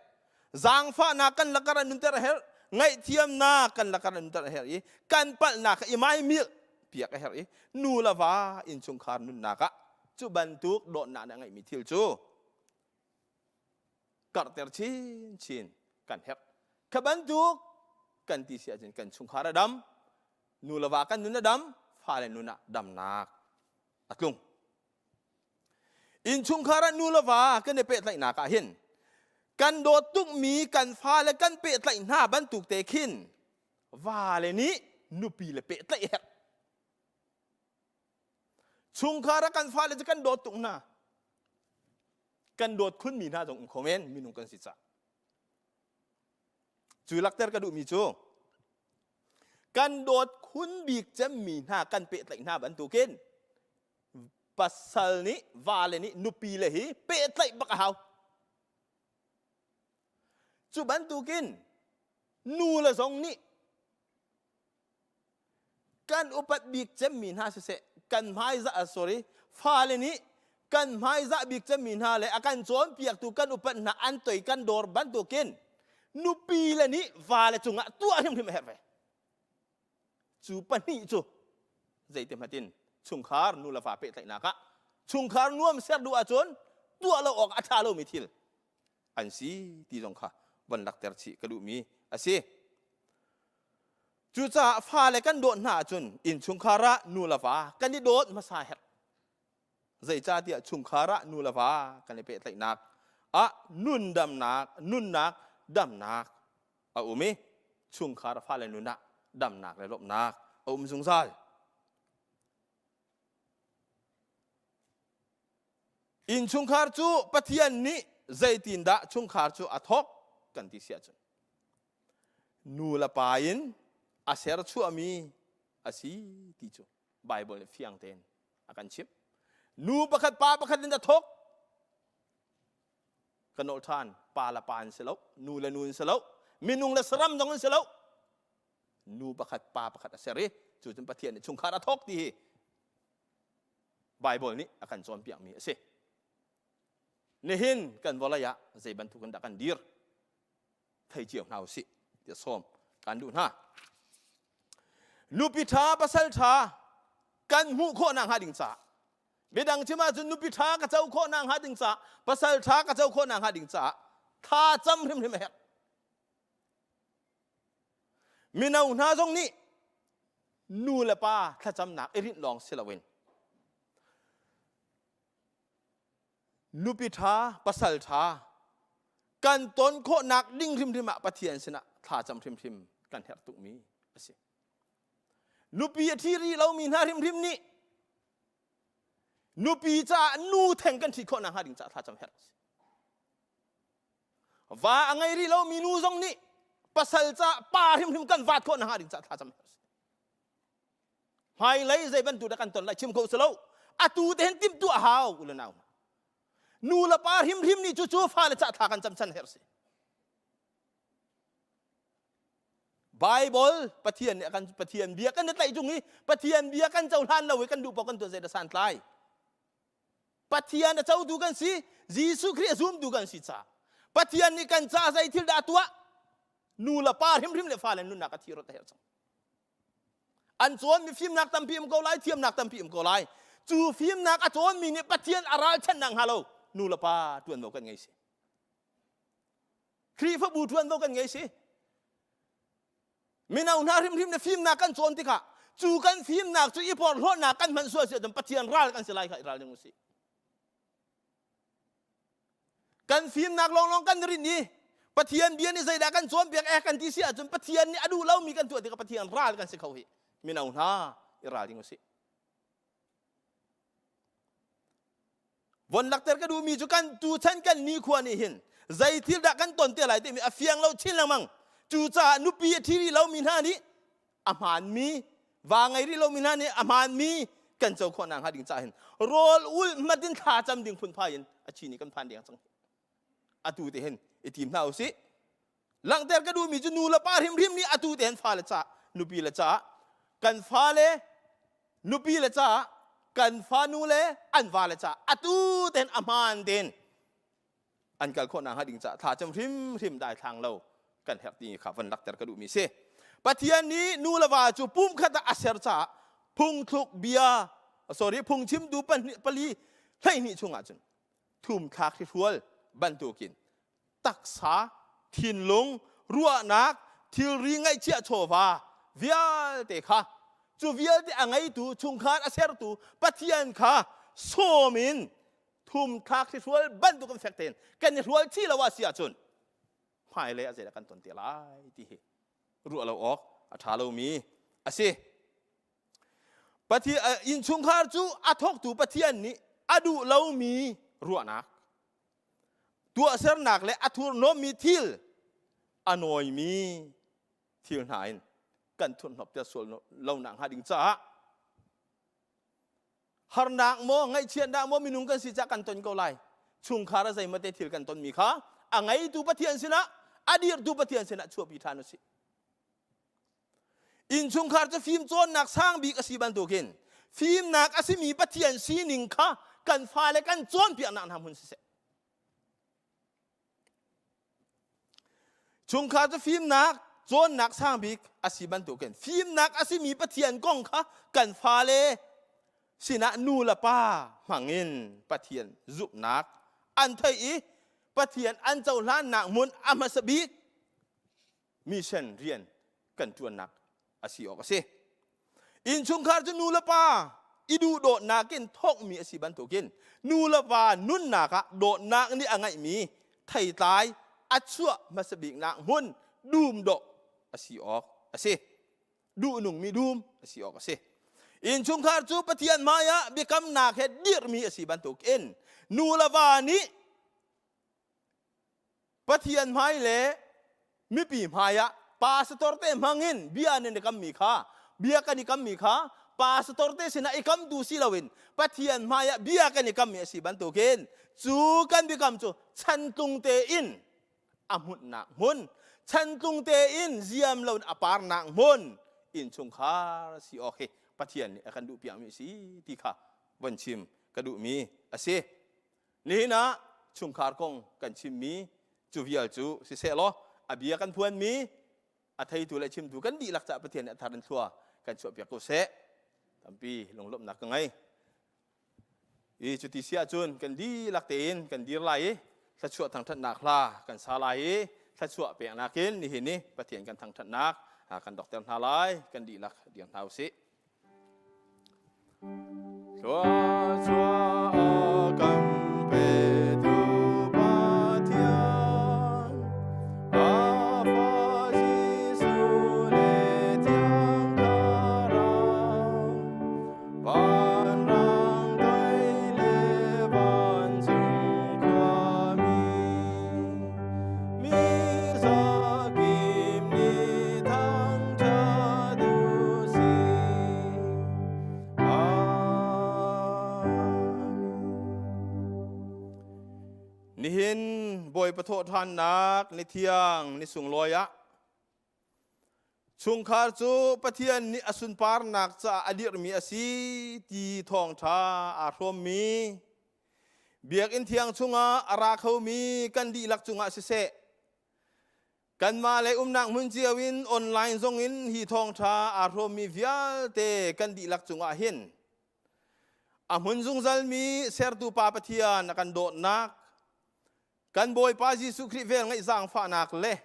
Zaangfahnak kan lakar ah nunter a herh. Ngaihthiamnak kan lakar ah nunter a herh i kan palhnak kha i maimilh piak a herh i nu le va innchungkhar nunnak ah cu bantuk dawtnak nih a ngeihmi thil cu karhter chinchin kan herh. Kha bantuk kan ti si ahcun kan chungkhar a dam, nu le va kan nun a dam, fale nun ah damnak a tlung. Innchungkhar ah nu le va kan i pehtlaihnak ah hin kan dawt tukmi kan fale kan pehtlaih hna bantuk te khin vale nih nupi le pehtlaih herh. Chungkhar ah kan fale cu kan dawt tuk hna. Kan dawt khunmi hna zong um kho men minung kan si cah. Cu lakter ka duhmi cu kan dawt khun bik cemmi hna kan pehtlaih hna bantukin pasal nih vale nih nupi le hi pehtlaih bak a hau. Cu bantukin nu le zong nih kan upat bik cemmi hna siseh kan hmaizah sorry fale nih kan hmaizah bik cemmi hna le a kan cawnpiaktu kan upat hna an toi kan dawr bantukin nupi le nih vale cungah tuah hrimhrim a herh ve. Cu pahnih cu zeiti hmatin chungkhar nu le fa pehtlaihnak ah chungkhar nuam ser duh ahcun Tuah lo awk a ṭha lomi thil an si ti zong kha van lakter chih ka duhmi a si. Cucaah fale kan dawt hna ahcun innchungkhar ah nu le va kan i dawt hmasa herh. Zeicahtiah chungkhar ah nu le va kan i pehtlaihnak ah nun damnak, nunnak damnak a um i chungkhar fale nun ah damnak le lawmhnak a um zungzal. Innchungkhar cu Pathian nih zeitindah chungkhar cu a thawk kan ti si ahcun nu le pa in a serchuahmi a si ti cu Baibal nih fiang tein a kan chimh. Nu pakhat pa pakhat in a thawk ka nolh ṭhan pa le pa an si lo nu le nu an si lo minung le saram zong an si lo nu pakhat pa pakhat a ser i cu cun Pathian nih chungkhar a thawk ti hi Baibal nih a kan cawnpiakmi a si. Nihin kan vawlei ah zei bantuk in dah kan dir thei cio hna usih tiah sawm kan duh hna. Nupi ṭha pasal ṭha kan hmuh khawh nakhnga ding caah midang chim ahcun nupi ṭha ka co khawh nakhnga ding caah pasal ṭha ka co khawh nakhnga ding caah tha cam hrimhrim a herh. Mino hna zong nih nu le pa thlacamnak i rinh lawng si loin nupi ṭha pasal ṭha kan ton khawhnak ding hrimhrim ah Pathian sinah thlacam hrimhrim kan herh tukmi a si. Nupi a ṭhi rih lomi hna hrimhrim nih nupi caah nu theng kan ṭhi khawh nakhnga ding caah thlacam herh a si. Va a ngei rih lomi nu zong nih pasal caah pa hrimhrim kan vaat khawh nakhnga ding caah thlacam herh a si. Hmailei zei bantuk dah kan ton lai chim kho si lo. Atu te hin timhtuah hau u le nau. Nu le pa hrimhrim nih cucu fale cah thla kan cam chan herh si. Bible Pathian nih kan Pathian bia kan tlaih tung i Pathian bia kan cohlan lo i kan duh paoh kan tuah zei dah santlai. Pathian a cotu kan si, Jesuh Khrih a zumtu kan si caah Pathian nih kan caah zei thil dah a tuah? Nu le pa hrimhrim le fale nunnak a thi rot a herh cang. An cawnmi fimnak tampi um ko lai, thiamnak tampi um ko lai. Cu fimnak a cawnmi nih Pathian a ralchanhnak hnga lo nu le pa ṭuanvo kan ngei si. Khrihfabu ṭuanvo kan ngei si. Mino hna hrimhrim le fimnak kan cawn tikah cu kan fimnak cu i porhlawtnak kan hman sual si ahcun Pathian ral kan si lai kha i ral ding usih. Kan fimnak lawnglawng kan rinh i Pathian bia nih zeidah kan cawnpiak eh kan ti si ahcun Pathian nih a duh lomi kan tuah tikah Pathian ral kan si kho hi. Mino hna i ral ding usih. Von lakter ka duhmi cu kan tuchan kan nikhua nih hin zei thil dah kan ton te lai timi a fiang lo chin lengmang. Cucaah nupi a ṭhi rih lomi hna nih a hmaanmi va ngei rih lomi hna nih a hmaanmi kan co khawh nakhnga ding caah hin rawl ulh hmat in thla cam ding phunphai in a chi nih kan phan deng cang. Atu te hin i tim hna usih. Langhter ka duhmi cu nu le pa hrimhrim nih atu te hin fale caah nupi le caah kan fale nupi le caah kan fanu le an vale caah atu ten a hmaan tein an kal khawh nakhnga ding caah thlacam hrimhrim daithlang lo kan herh ti kha van lakter ka duhmi si. Pathian nih nu le va cu pumkhat ah a ser caah phungthluk bia sorry phungchimtu pahnih pali 12 chungah cun thumthlak hrihrual bantukin taksa thinlung ruahnak thilri ngaihchiah chawva vialte kha cu vialte a ngeitu chungkhar a sertu Pathian kha sawm in thumthlak hrihrual bantukin fek tein kan i hrual chih lo ah si ahcun hmailei ah zeidah kan ton te lai ti hi ruah lo awk a ṭha lomi a si. Pathian innchungkhar cu a thawktu Pathian nih a duh lomi ruahnak tuahsernak le a thurhnawmmi thil a nawimi thil hna in kan thurhnawp tiah sual lo nak hnga ding caah harnak maw ngaihchiatnak maw minung kan si caah kan ton ko lai chungkhar a zeimaw te thil kan tonmi kha a ngeitu Pathian sinah a dirtu Pathian sinah chuahpi ṭhan usih innchungkhar cu fimcawnnak sang bik a si bantukin fimnak a simi Pathian sining kha kan fale kan cawnpiaknak hna hmun siseh Chungkhar cu fimnak cawnnak sang bik a si bantukin fimnak a simi Pathian kong kha kan fale sinah nu le pa hmangin Pathian zumhnak an theih i Pathian an cohlannak hmun a hmasa bik mission rian kan ṭuannak a si awk a si. Innchungkhar cu nu le pa i duhdawtnak in thawkmi a si bantukin nu le va nunnak ah dawtnak nih a ngeihmi theitlai a chuah hmasa biknak hmun dum dawh a si awk a si. Duhnungmi dum a si awk a si. Innchungkhar cu Pathian hmaiah biakamnak he dirhmi a si bantukin nu le va nih Pathian hmai le mipi hmai ah pastor te hmangin bia nan i kammi kha bia kan i kammi kha pastor te sinah i kamtu si loin Pathian hmai ah bia kan i kammi a si bantukin cu kan biakam cu chantlung tein a hmunhnak hmun chantlung tein ziam loin a parnak hmun innchungkhar si awk hi Pathian nih a kan duhpiakmi a si ti kha von chim ka duhmi a si. Nihin ah chungkhar kong kan chimmi cu vial cu siseh law a bia kan phuanmi a theitu le chimtu kan dihlak caah Pathian nih a thar in thlua kan chuahpiak ko seh. Tampi lunglawmhnak ka ngei. I cuti si ahcun kan dihlak tein kan dir lai i thluachuah thangṭhatnak hla kan sa lai i thluachuah peknak in nihin i Pathian kan thangṭhatnak kan dokter hna lai kan dihlak dir hna usih. Thluachuah a kan petu Pathian, a Fa Jesuh le Thiang Thlarau, vanrang dai le vancung khuami, mi zakip nih thangṭhat u sih. Nihin Bawipa thawhṭhannak ni thiang ni sunglawi ah chungkhar cu Pathian nih a sunparnak caah a dirhmi a si ti thawngṭha aa hrawmmi biakinn thiang chungah a ra khomi kan dihlak cungah siseh Kanmah le umnak hmun cio in online zong in hi thawngṭha aa hrawmmi vialte kan dihlak cungah hin a hmun zungzalmi sertu Pa Pathian a kan dawtnak, kan Bawipa Jesuh Khrih vel ngeih zaangfahnak le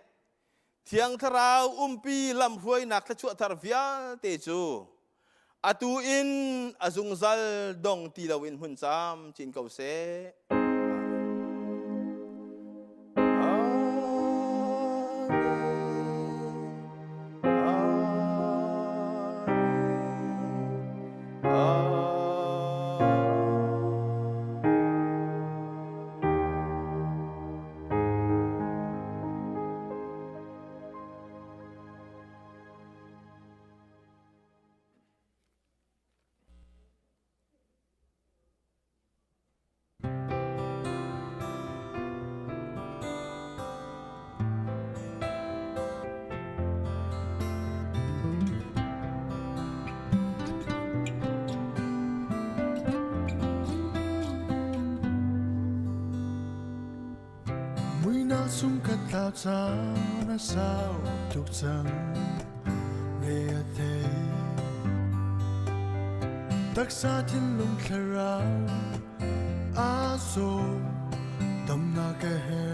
Thiang Thlarau umpi lamhruainak thluachuah thar vialte cu atu in a zungzal dong ti loin hmun camcin ko seh. Muinak sung ka tlau caan a sau tuk cang le a thei taksa thinlung thlarau a zaw damnak ka herh.